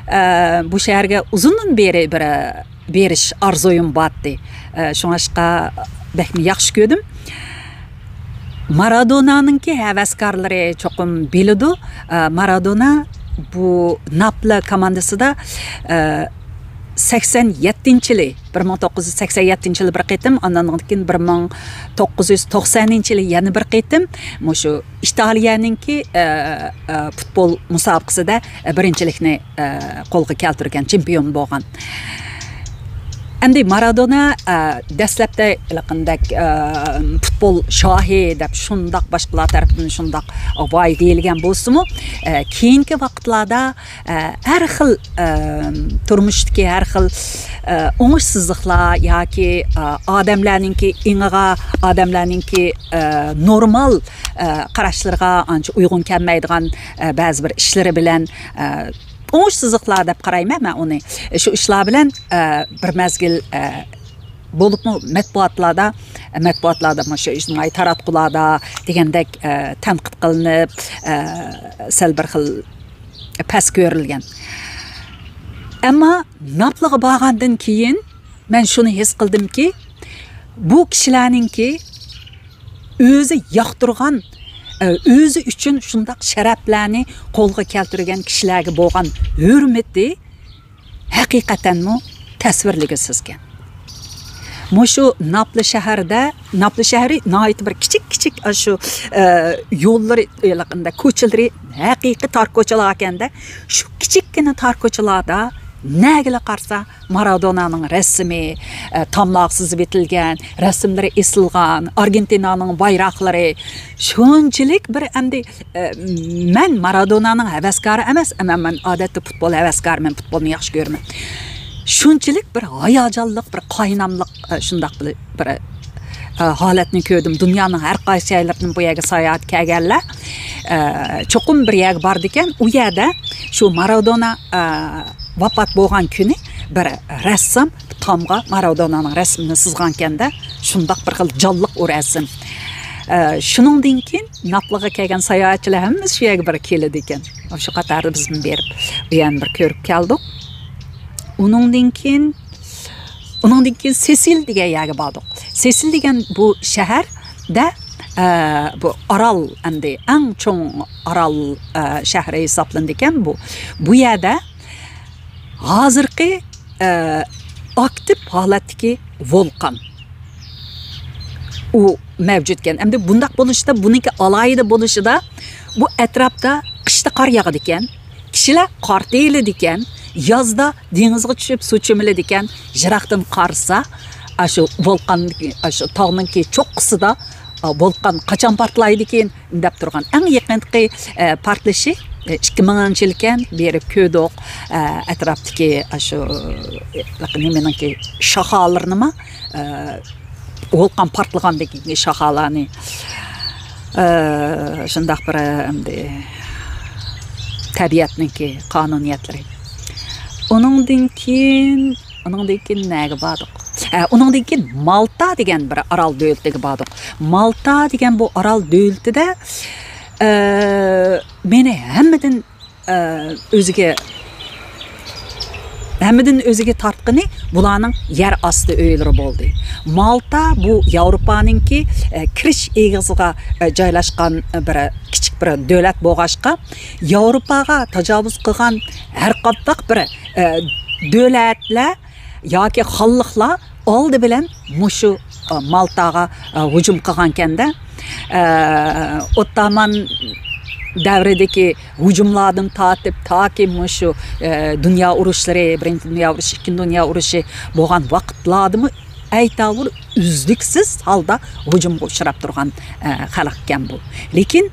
ئە، بۇ شەھەرگە ئۇزۇندىن بېرى بىر، ئە، بېرىش ئارزۇيۇم بارتى. ئە، شۇڭلاشقا بەكمۇ ياخشى كۆردۈم. مارادونانىڭكى ھەۋەسكارلىرى چوقۇم بىلىدۇ. ئە، مارادونا بۇ ناپلى كوماندىسىدا، ئە، سەكسەن يەتتىنچى يىلى، بىر مىڭ توققۇز يۈز سەكسەن يەتتىنچى يىلى بىر قېتىم، ئاندىن كېيىن بىر مىڭ توققۇز يۈز توقسەنىنچى يىلى يەنە بىر قېتىم مۇشۇ ئىتالىيەنىڭكى، ئە، ئە، پۇتبول مۇسابىقىسىدە، ئە، بىرىنچىلىكنى، ئە، قولغا كەلتۈرگەن، چېمپىيون بولغان. ئەمدى مارادونا، ئە، دەسلەپتە ھېلىقىندەك، ئە، پۇتبول شاھى دەپ شۇنداق باشقىلار تەرىپىدىن شۇنداق ۋاي دېيىلگەن بولسىمۇ، ئە، كېيىنكى ۋاقىتلاردا، ئە، ھەر خىل، ئە، تۇرمۇشتىكى ھەر خىل، ئە، ئوڭۇشسىزلىقلار ياكى، ئە، ئادەملەرنىڭكى ئېڭىغا، ئادەملەرنىڭكى، ئە، نورمال، ئە، قاراشلىرىغا ئانچە ئۇيغۇن كەلمەيدىغان، ئە، بەزى بىر ئىشلىرى بىلەن، ئە، ئوڭۇشسىزلىقلار دەپ قارايمەن مەن ئۇنى. شۇ ئىشلار بىلەن، ئە، بىر مەزگىل، ئە، بولۇپمۇ مەتبۇئاتلاردا، مەتبۇئاتلاردا، مۇشۇ ئىجتىمائىي تاراتقۇلاردا دېگەندەك، ئە، تەنقىد قىلىنىپ، ئە، سەل بىر خىل پەس كۆرۈلگەن. ئەمما ناپلىغا بارغاندىن كېيىن مەن شۇنى ھېس قىلدىمكى، بۇ كىشىلەرنىڭكى ئۆزى ياقتۇرغان، ئە، ئۆزى ئۈچۈن شۇنداق شەرەپلەرنى قولغا كەلتۈرگەن كىشىلەرگە بولغان ھۆرمىتى ھەقىقەتەنمۇ تەسۋىرلىگۈسىزكەن. مۇشۇ ناپلى شەھەردە، ناپلى شەھىرى ناھايىتى بىر كىچىك، كىچىك، ئاشۇ، ئە، يوللىرى، كوچىلىرى ھەقىقىي تار كوچىلاركەندە، شۇ كىچىككىنە تار كوچىلاردا نەگىلا قارىسا، مارادونانىڭ رەسىمى، ئە، تاملارغا سىزىپ ئېتىلگەن، رەسىملىرى ئېسىلغان، ئارگېنتىنانىڭ بايراقلىرى. شۇنچىلىك بىر ئەمدى، ئە، مەن مارادونانىڭ ھەۋەسكارى ئەمەس، ئەمما مەن ئادەتتە پۇتبول ھەۋەسكارىمەن، پۇتبولنى ياخشى كۆرىمەن. شۇنچىلىك بىر ھاياجانلىق، بىر قايناملىق، ئە، شۇنداق بىر، بىر، ئە، ھالەتنى كۆردۈم. دۇنيانىڭ ھەر قايسى جايلىرىدىن بۇ يەرگە ساياھەتكە كەلگەنلەر، ئە، چوقۇم بىر يەرگە بارىدىكەن. ئۇ يەردە شۇ مارادونا، ئە، ۋاپات بولغان كۈنى بىر رەسسام تامغا مارادونانىڭ رەسىمىنى سىزغانكەندە، شۇنداق بىر خىل جانلىق ئۇ رەسىم. ئە، شۇنىڭدىن كېيىن ناپلىغا كەلگەن ساياھەتچىلەر ھەممىسى شۇ يەرگە بىر كېلىدىكەن. شۇ قاتاردا بىزمۇ بېرىپ، ئۇ يەرنى بىر كۆرۈپ كەلدۇق. ئۇنىڭدىن كېيىن، ئۇنىڭدىن كېيىن سېسىل دېگەن يەرگە باردۇق. سېسىل دېگەن بۇ شەھەردە، ئە، بۇ ئارال، ئەمدى ئەڭ چوڭ ئارال، ئە، شەھىرى ھېسابلىنىدىكەن بۇ. بۇ يەردە ھازىرقى، ئە، ئاكتىپ ھالەتتىكى ۋولقان ئۇ مەۋجۇتكەن. ئەمدى بۇنداق بولۇشىدا، بۇنىڭكى ئالاھىدە بولۇشىدا، بۇ ئەتراپتا قىشتا قار ياغىدىكەن، كىشىلەر قار تېيىلىدىكەن، يازدا دېڭىزغا چۈشۈپ سۇ چۆمۈلىدىكەن. يىراقتىن قارىسا، ئاشۇ ۋولقان، ئاشۇ تاغنىڭكى چوققىسىدا، ئا، ۋولقان قاچان پارتلايدىكىن دەپ تۇرغان. ئەڭ يېقىنقى، ئە، پارتلىشى، ئە، ئىككى مىڭىنچى يىلكەن، بېرىپ كۆردۇق. ئە، ئەتراپتىكى ئاشۇ، ئە، نېمىنىڭكى شاخالىرىنىما، ئە، ۋولقان پارتلىغاندىن كېيىنكى شاخالارنى، ئە، شۇنداق بىر، ئەمدى تەبىئەتنىڭكى قانۇنىيەتلىرى. ئۇنىڭدىن كېيىن، ئۇنىڭدىن كېيىن نەگە باردۇق؟ ئە، ئۇنىڭدىن كېيىن مالتا دېگەن بىر ئارال دۆلىتىگە باردۇق. مالتا دېگەن بۇ ئارال دۆلىتىدە، ئە، مېنى ھەممىدىن ئە، ئۆزىگە، ھەممىدىن ئۆزىگە تارتقىنى بۇلارنىڭ يەر ئاستى ئۆيلىرى بولدى. مالتا بۇ ياۋروپانىڭكى، ئە، كىرىش ئېغىزىغا، ئە، جايلاشقان بىر كىچىك بىر دۆلەت بولغاچقا، ياۋروپاغا تاجاۋۇز قىلغان ھەر قانداق بىر، ئە، دۆلەتلەر ياكى خانلىقلار ئالدى بىلەن مۇشۇ، ئە، مالتاغا، ئە، ھۇجۇم قىلغانكەندە. ئە، ئوتتامان دەۋرىدىكى ھۇجۇملاردىن تارتىپ تاكى مۇشۇ، ئە، دۇنيا ئۇرۇشلىرى، بىرىنچى دۇنيا ئۇرۇشى، ئىككىنچى دۇنيا ئۇرۇشى بولغان ۋاقىتلاردىمۇ ئەيتاۋۇر ئۈزلۈكسىز ھالدا ھۇجۇمغا ئۇچراپ تۇرغان، ئە، خەلق ئىكەن بۇ. لېكىن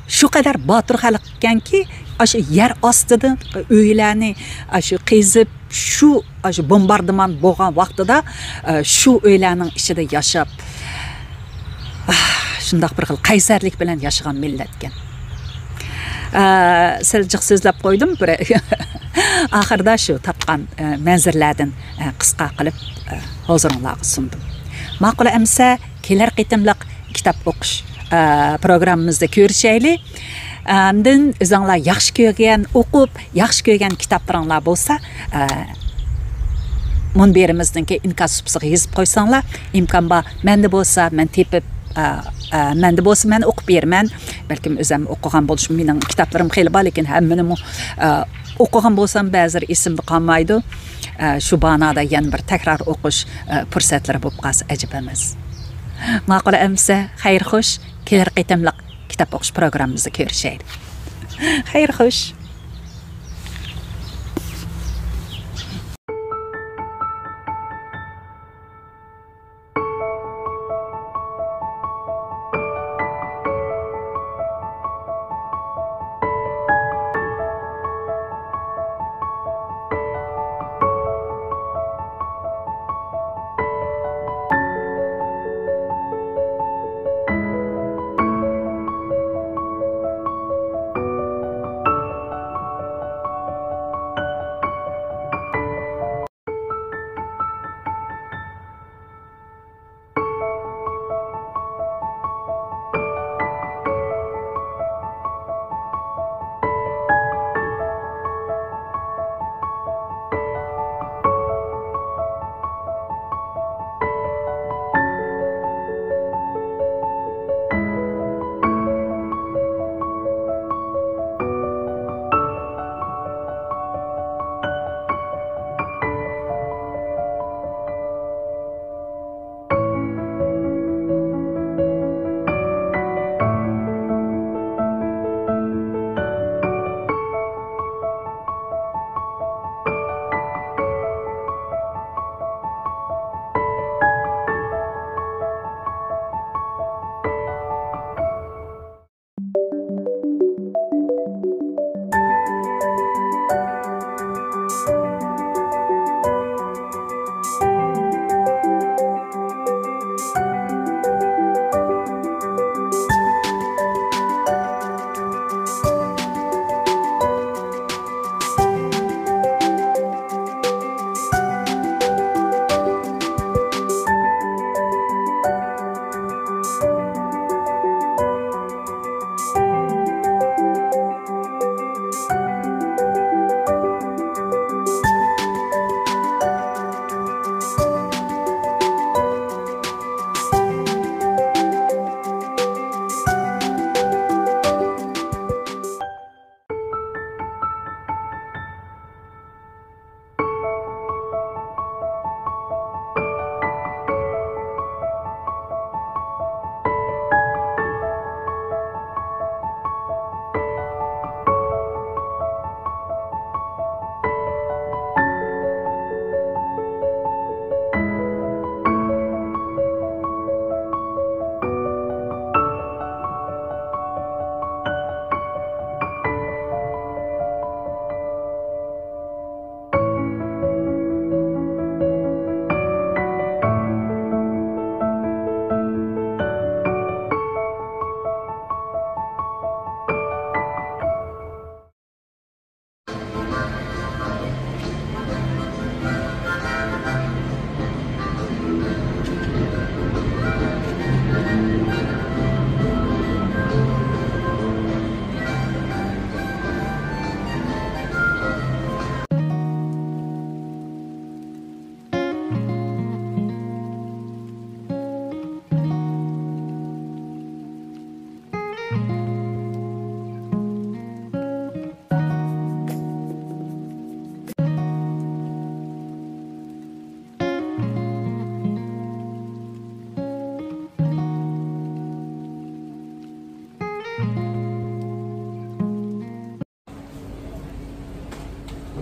شۇ قەدەر باتۇر خەلق ئىكەنكى، ئاشۇ يەر ئاستىدا ئۆيلەرنى ئاشۇ قېزىپ، شۇ، ئاشۇ بومباردىمان بولغان ۋاقتىدا، ئە، شۇ ئۆيلەرنىڭ ئىچىدە ياشاپ، ئاھ، شۇنداق بىر خىل قەيسەرلىك بىلەن ياشىغان مىللەتكەن. ئە، سەل جىق سۆزلەپ قويدۇم، بىر ئاخىردا شۇ تاپقان، ئە، مەنزىرىلەردىن، ئە، قىسقا قىلىپ، ئە، ھۇزۇرۇڭلارغا سۇندۇم. ماقۇل ئەمىسە، كېلەر قېتىملىق كىتاب ئوقۇش، ئە، پروگراممىمىزدا كۆرۈشەيلى. ئاندىن ئۆزۈڭلار ياخشى كۆرگەن، ئوقۇپ ياخشى كۆرگەن كىتابلىرىڭلار بولسا، ئە، مۇنبىرىمىزنىڭكى ئىنكاس سۇپىسىغا يېزىپ قويساڭلار، ئىمكان بار، مەندە بولسا، مەن تېپىپ، ئە، ئە، مەندە بولسا، مەن ئوقۇپ بېرىمەن. بەلكىم ئۆزۈم ئوقۇغان بولۇشۇم، مېنىڭ كىتابلىرىم خېلى بار، لېكىن ھەممىنىمۇ، ئە، ئوقۇغان بولسام، بەزىلىرى ئېسىمدە قالمايدۇ. ئە، شۇ بانادا يەنە بىر تەكرار ئوقۇش، ئە، پۇرسەتلىرى بولۇپ قالسا ئەجەب ئەمەس. ماقۇل ئەمىسە، خەير خوش، كېلەر قېتىملىق كىتاب ئوقۇش پروگراممىمىزدا كۆرۈشەيلى. خەير خوش.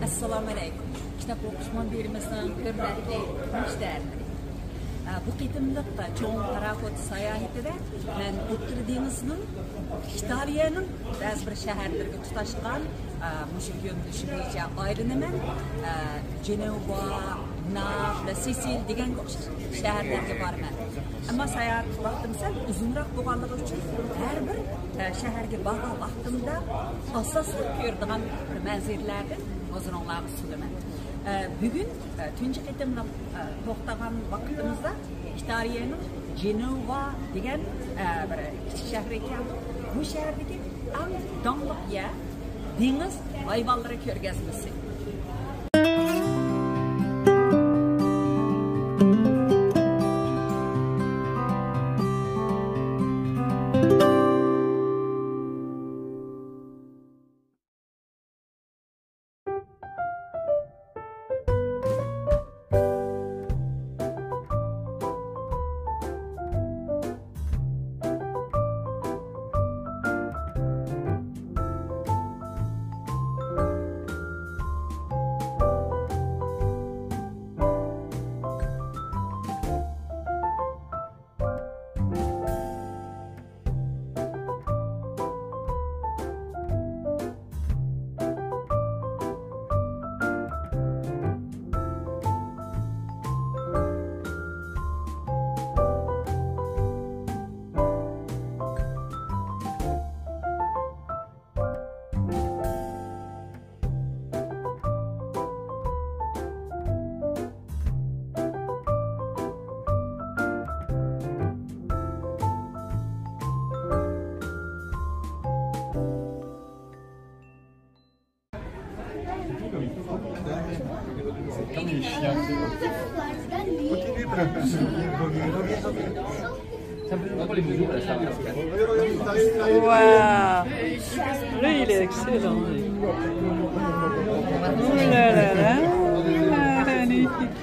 ئەسسالامۇئەلەيكۇم. كىتاب ئوقۇش مۇنبىرىمىزنىڭ ھۆرمەتلىك مۇشتەرىلىرى. بۇ قېتىملىق چوڭ پاراخوت ساياھىتىدە مەن ئوتتۇرا دېڭىزنىڭ، ئىتالىيەنىڭ بەزى بىر شەھەرلىرىگە تۇتاشقان، مۇشۇ يۆنىلىش بويىچە ئايلىنىمەن. جېنېۋا، ناپلى، سېسىل دېگەنگە ئوخشاش شەھەرلەرگە بارىمەن. ئەمما ساياھەت ۋاقتىم سەل ئۇزۇنراق بولغانلىقى ئۈچۈن ھەر بىر شەھەرگە بارغان ۋاقتىمدا ئاساسلىق كۆرىدىغان بىر مەنزىرىلەردىن ھۇزۇرۇڭلارغا سۇنىمەن. بۈگۈن تۇنجى قېتىملىق توختىغان ۋاقتىمىزدا ئىتالىيەنىڭ جېنېۋا دېگەن بىر كىچىك شەھىرىگە كەلدۇق. بۇ شەھەردىكى ئەڭ داڭلىق يەر دېڭىز ھايۋانلىرى كۆرگەزمىسى. Waouh. Lui, il est excellent. Oh là là là. Magnifique.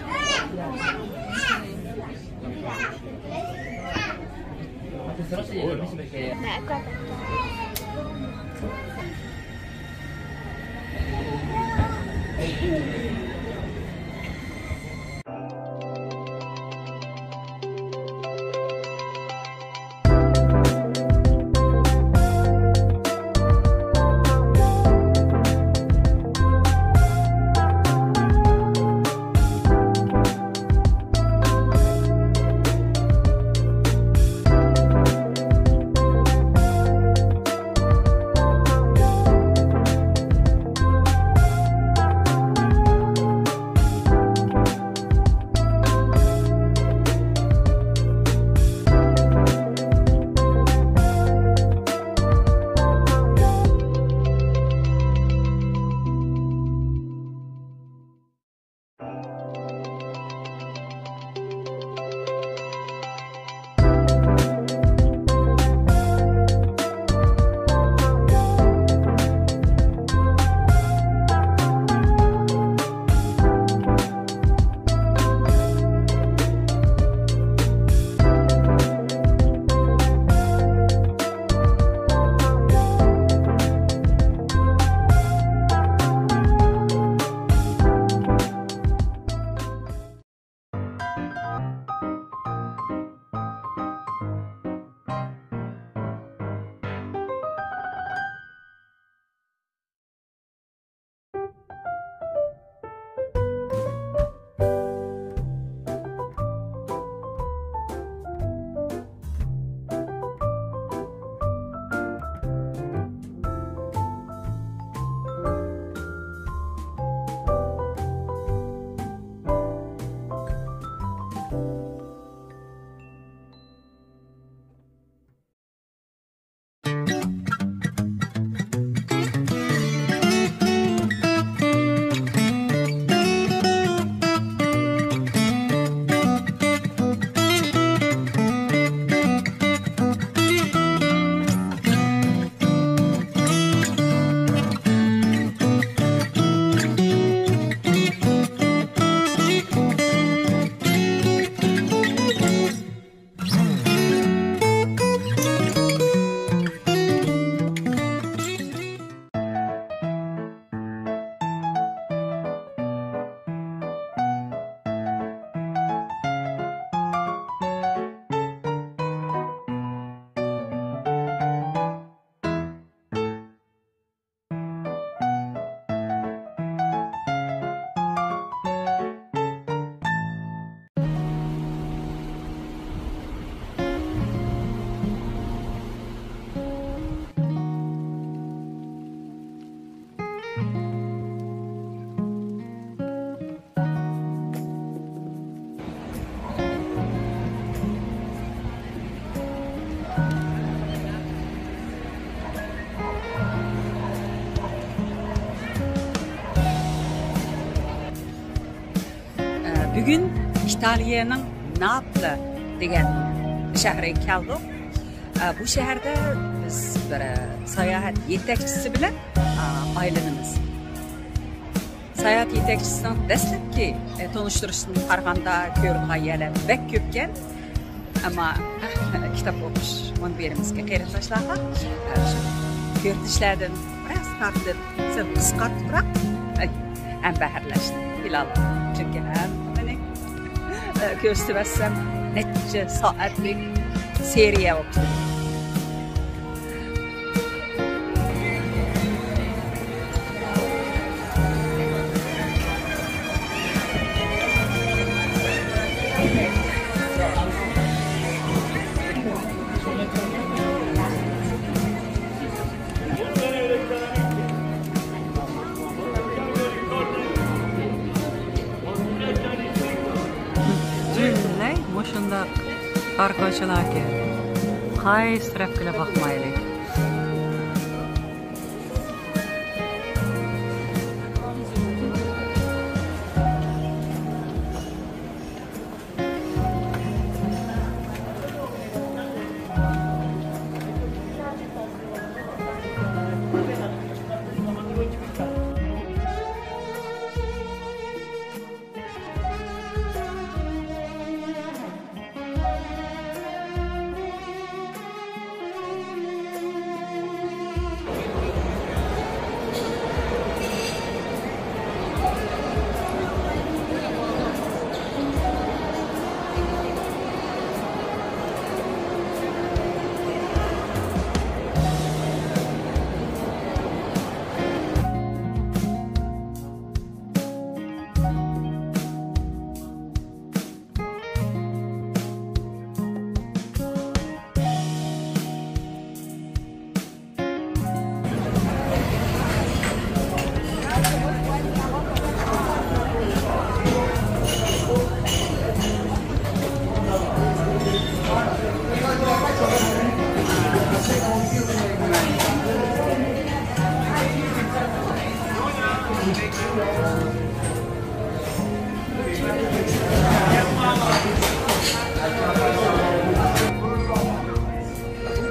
بۈگۈن ئىتالىيەنىڭ ناپلى دېگەن شەھىرىگە كەلدۇق. بۇ شەھەردە بىز بىر ساياھەت يېتەكچىسى بىلەن ئايلىنىمىز. ساياھەت يېتەكچىسىنىڭ دەسلەپكى تونۇشتۇرۇشىدىن قارىغاندا، كۆرىدىغان يەرلەر بەك كۆپكەن. ئەمما كىتاب ئوقۇش مۇنبىرىمىزگە قېرىنداشلارغا، ئە، شۇ كۆرۈنۈشلەردىن بىراز تارتىپ، سەل قىسقارتىپراق، ئە، ھەم بەھرىلەشنى پىلانلىدۇق. چۈنكى ھەممىنى، ئە، كۆرسىتىۋەتسەم، نەچچە سائەتلىك سېرىيە بولۇپ تۇرىدۇ. پۈتۈنلەي مۇشۇنداق تار كوچىلاركەن. قايسى تەرەپكىلا باقمايلى.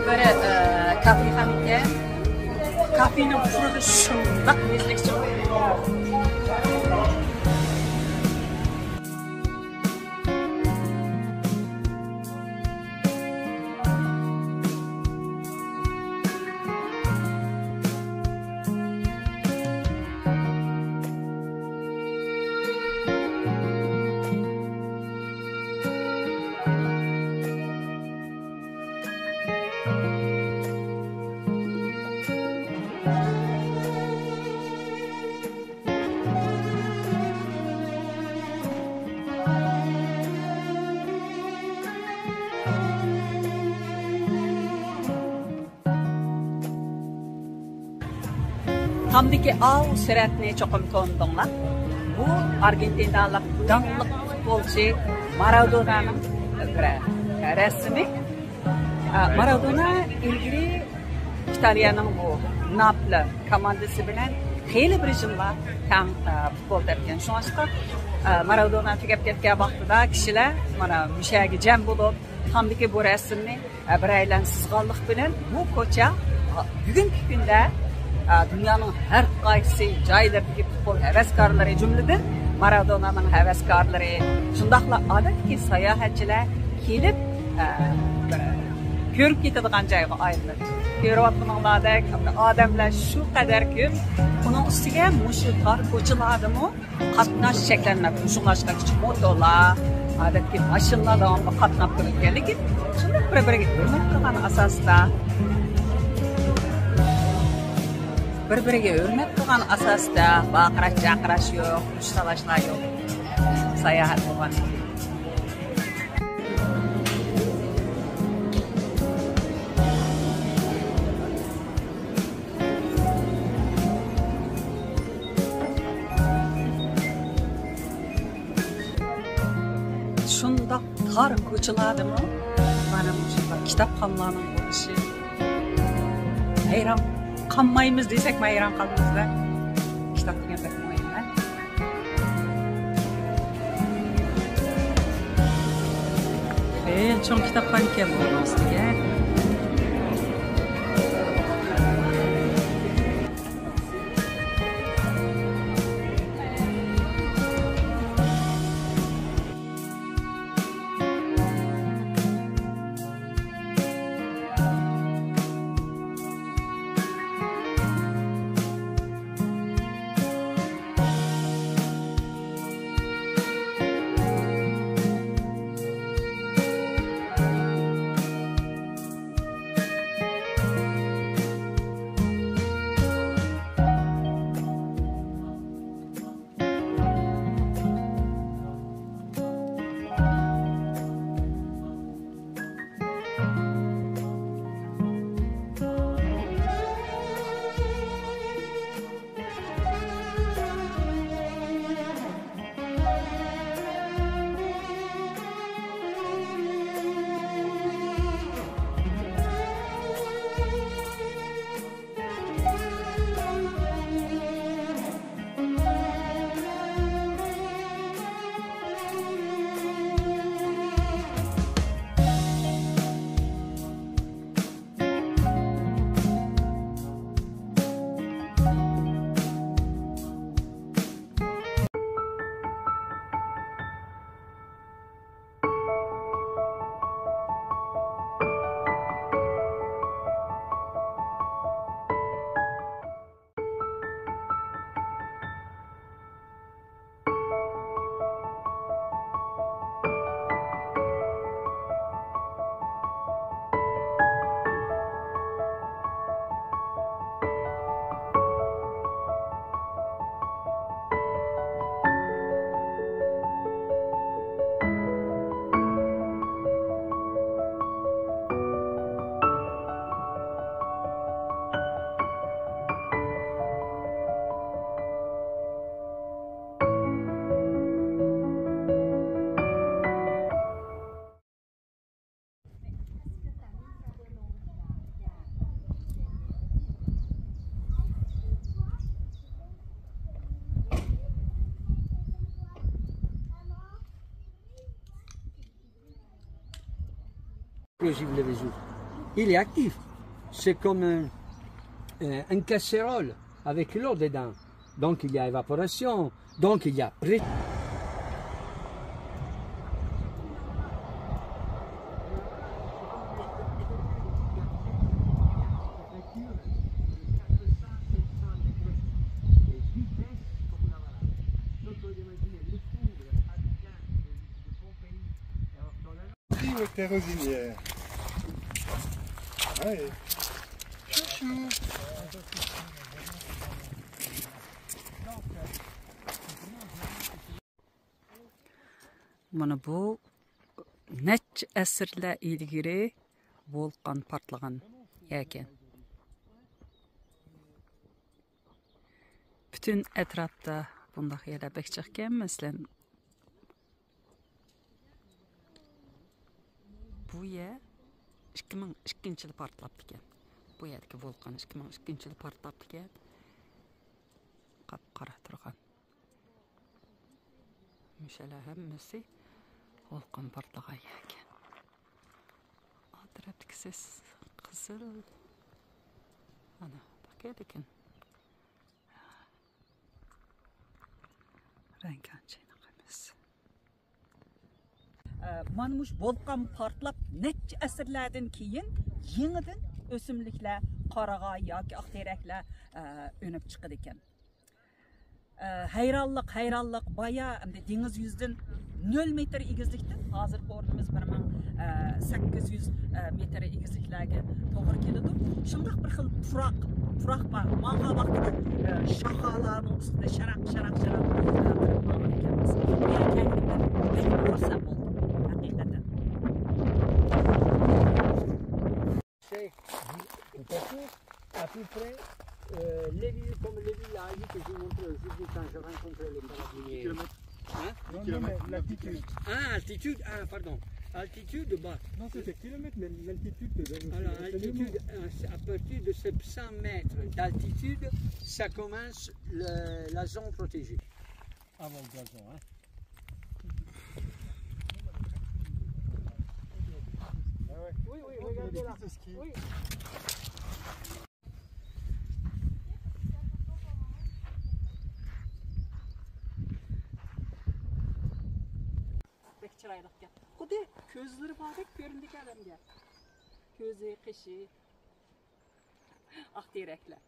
بىر، ئە، كافېخانىكەن. كافېنىڭ پۇرىقى شۇنداق مەززىلىك چىقىدۇ. تامدىكى ئاۋۇ سۈرەتنى چوقۇم تونۇدۇڭلار. بۇ ئارگېنتىنالىق داڭلىق پۇتبولچى مارادونانىڭ بىر رەسىمى. ئە، مارادونا ئىلگىرى ئىتالىيەنىڭ بۇ ناپلى كوماندىسى بىلەن خېلى بىر يىللار تەڭ، ئە، پۇتبول تەپكەن. شۇڭلاشقا، ئە، مارادونا تۈگەپ كەتكەن ۋاقتىدا كىشىلەر مانا مۇشۇ يەرگە جەم بولۇپ، تامدىكى بۇ رەسىمنى، ئە، بىرەيلەن سىزغانلىق بىلەن بۇ كوچا، ئە، بۈگۈنكى كۈندە، ئە، دۇنيانىڭ ھەر قايسى جايلىرىدىكى پۇتبول ھەۋەسكارلىرى، جۈملىدىن مارادونانىڭ ھەۋەسكارلىرى، شۇنداقلا ئادەتتىكى ساياھەتچىلەر كېلىپ، ئە، بىر كۆرۈپ كېتىدىغان جايغا ئايلىنىپ، كۆرۈۋاتقىنىڭلاردەك ئادەملەر شۇ قەدەر كۆپ. ئۇنىڭ ئۈستىگە مۇشۇ تار كوچىلاردىمۇ قاتناش چەكلەنمەپتۇ. شۇڭلاشقا كىچىك موتورلار، ئادەتتىكى ماشىنىلار داۋاملىق قاتناپ تۇرىدىكەن. لېكىن شۇنداق بىر-بىرىگە ھۆرمەت قىلغان ئاساستا، بىر-بىرىگە ھۆرمەت قىلغان ئاساستا ۋارقىراش-جارقىراش يوق، ئۇرۇش-تالاشلار يوق. ساياھەت بولغان. قار كوچىلاردىمۇ مانا مۇشۇنداق كىتابخانلارنىڭ بولۇشى. ھەيران قالمايمىز دېسەكمۇ ھەيران قالىمىز-دە. كىتاب دېگەن بەك مۇھىم-ھە. خېلى چوڭ كىتابخانىكەن بۇ، راستىگە. Explosif, le Vésuve. Il est actif. C'est comme un, un, une casserole avec l'eau dedans. Donc il y a évaporation. Donc il y a pré- Vive Terrosinière. Ouais. Chouchou. مانا بۇ نەچچە ئەسىرلەر ئىلگىرى ۋولقان پارتلىغان يەركەن. پۈتۈن ئەتراپتا بۇنداق يەرلەر بەك جىقكەن. مەسىلەن، بۇ يەر ئىككى مىڭ ئىككىنچى يىلى پارتلاپتىكەن. بۇ يەردىكى ۋولقان ئىككى مىڭ ئىككىنچى يىلى پارتلاپتىكەن. قاپقارا تۇرغان. مۇشۇلار ھەممىسى ۋولقان پارتلىغان يەركەن. ئۇ تەرەپتىكىسى قىزىل. ئانا، باقاي لېكىن. رەڭگىنى چايناق ئەمەس. ئە، مانا مۇشۇ ۋولقان پارتلاپ نەچچە ئەسىرلەردىن كېيىن يېڭىدىن ئۆسۈملۈكلەر، قارىغاي ياكى ئاق تېرەكلەر، ئە، ئۈنۈپ چىقىدىكەن. ئە، ھەيرانلىق، ھەيرانلىق، بايا ئەمدى دېڭىز يۈزىدىن نۆل مېتىر ئېگىزلىكتىن، ھازىرقى ئورنىمىز بىر مىڭ سەككىز يۈز مېتىر ئېگىزلىكلەرگە توغرا كېلىدۇ. شۇنداق بىر خىل پۇراق، پۇراق بار. ماڭغان ۋاقتىدا، ئە، شاخالارنىڭ ئۈستىدە شاراق، شاراق، شاراق، ئە، قىلىپ ماڭغان ئىكەنمىز. بۇ يەرگە كەلگىنىمدە بەك خۇرسەن بولدۇم، ھەقىقەتەن. C'est une partie à peu près, euh, les villes, comme les villes là, que je vous montre aujourd'hui quand je rencontre les carabiniers. Hein? Non, non, mais l'altitude. Ah, altitude, ah, pardon. Altitude, bah. Non, c'était kilomètres, mais l'altitude, t'es dans le... Alors, altitude, euh, c'est à partir de sept cents mètres d'altitude, ça commence le, la zone protégée. Avant le gazon, hein. Oui, oui, regardez là. Oui. بەك چىرايلىقكەن. خۇددى كۆزلىرى باردەك كۆرۈنىدىكەن ئادەمگە. كۆزى، قېشى، ئاق تېرەكلەر.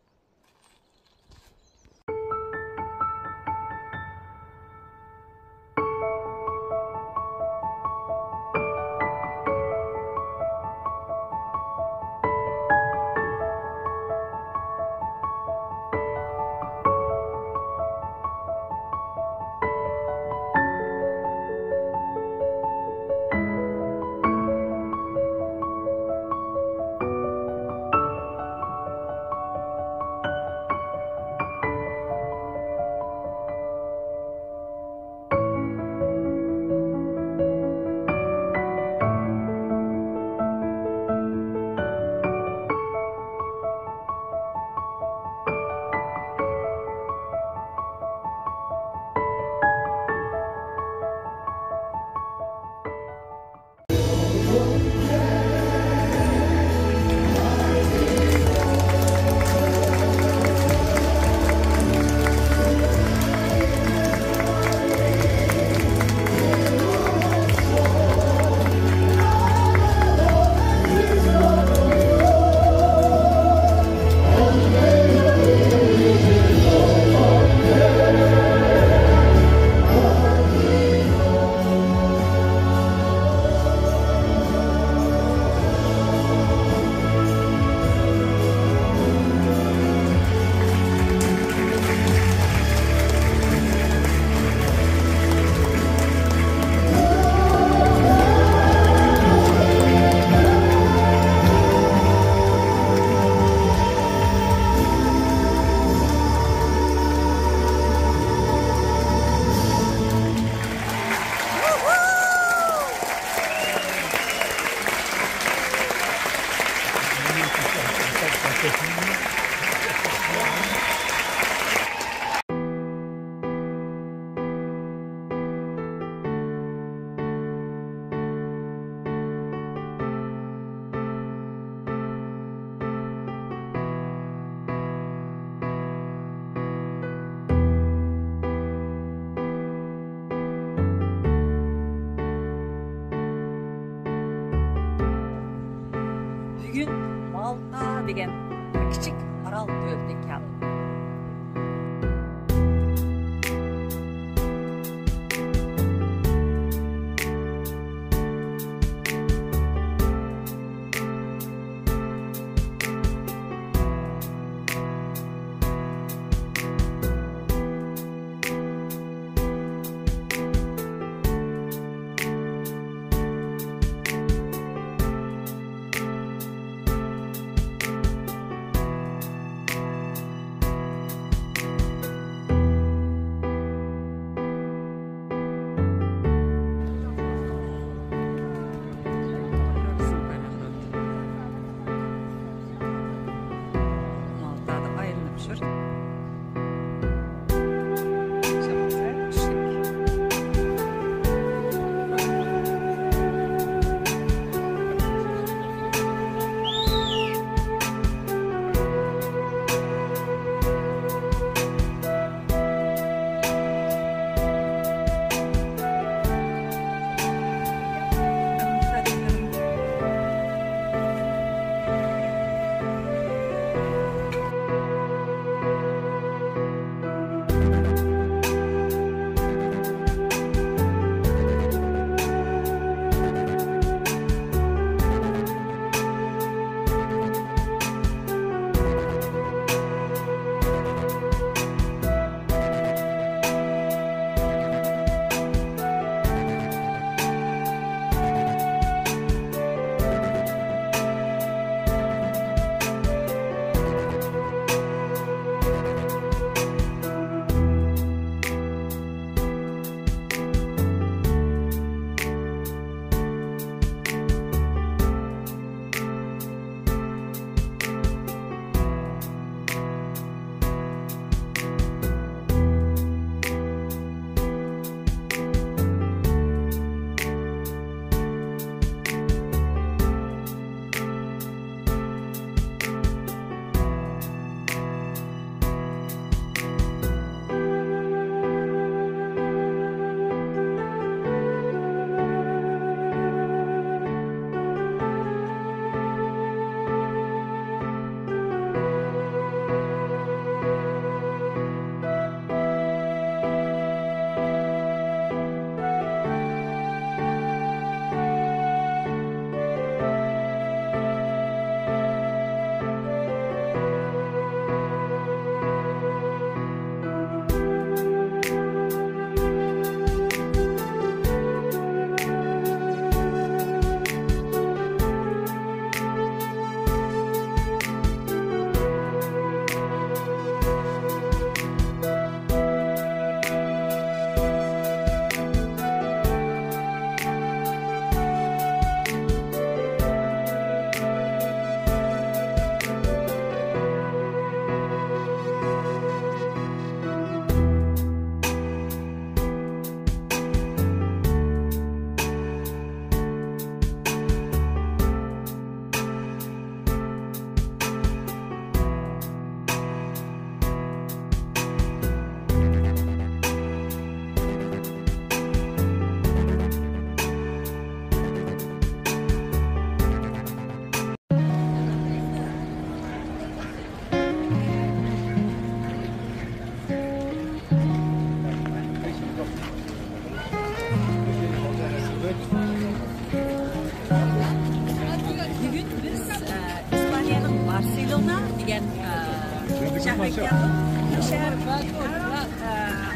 بۈگۈن مالتا دېگەن بىر كىچىك ئارال دۆلىتىگە كەلدۇق.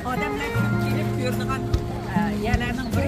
ئادەملەر كۆپ كېلىپ كۆرىدىغان يەرلەرنىڭ بىرى.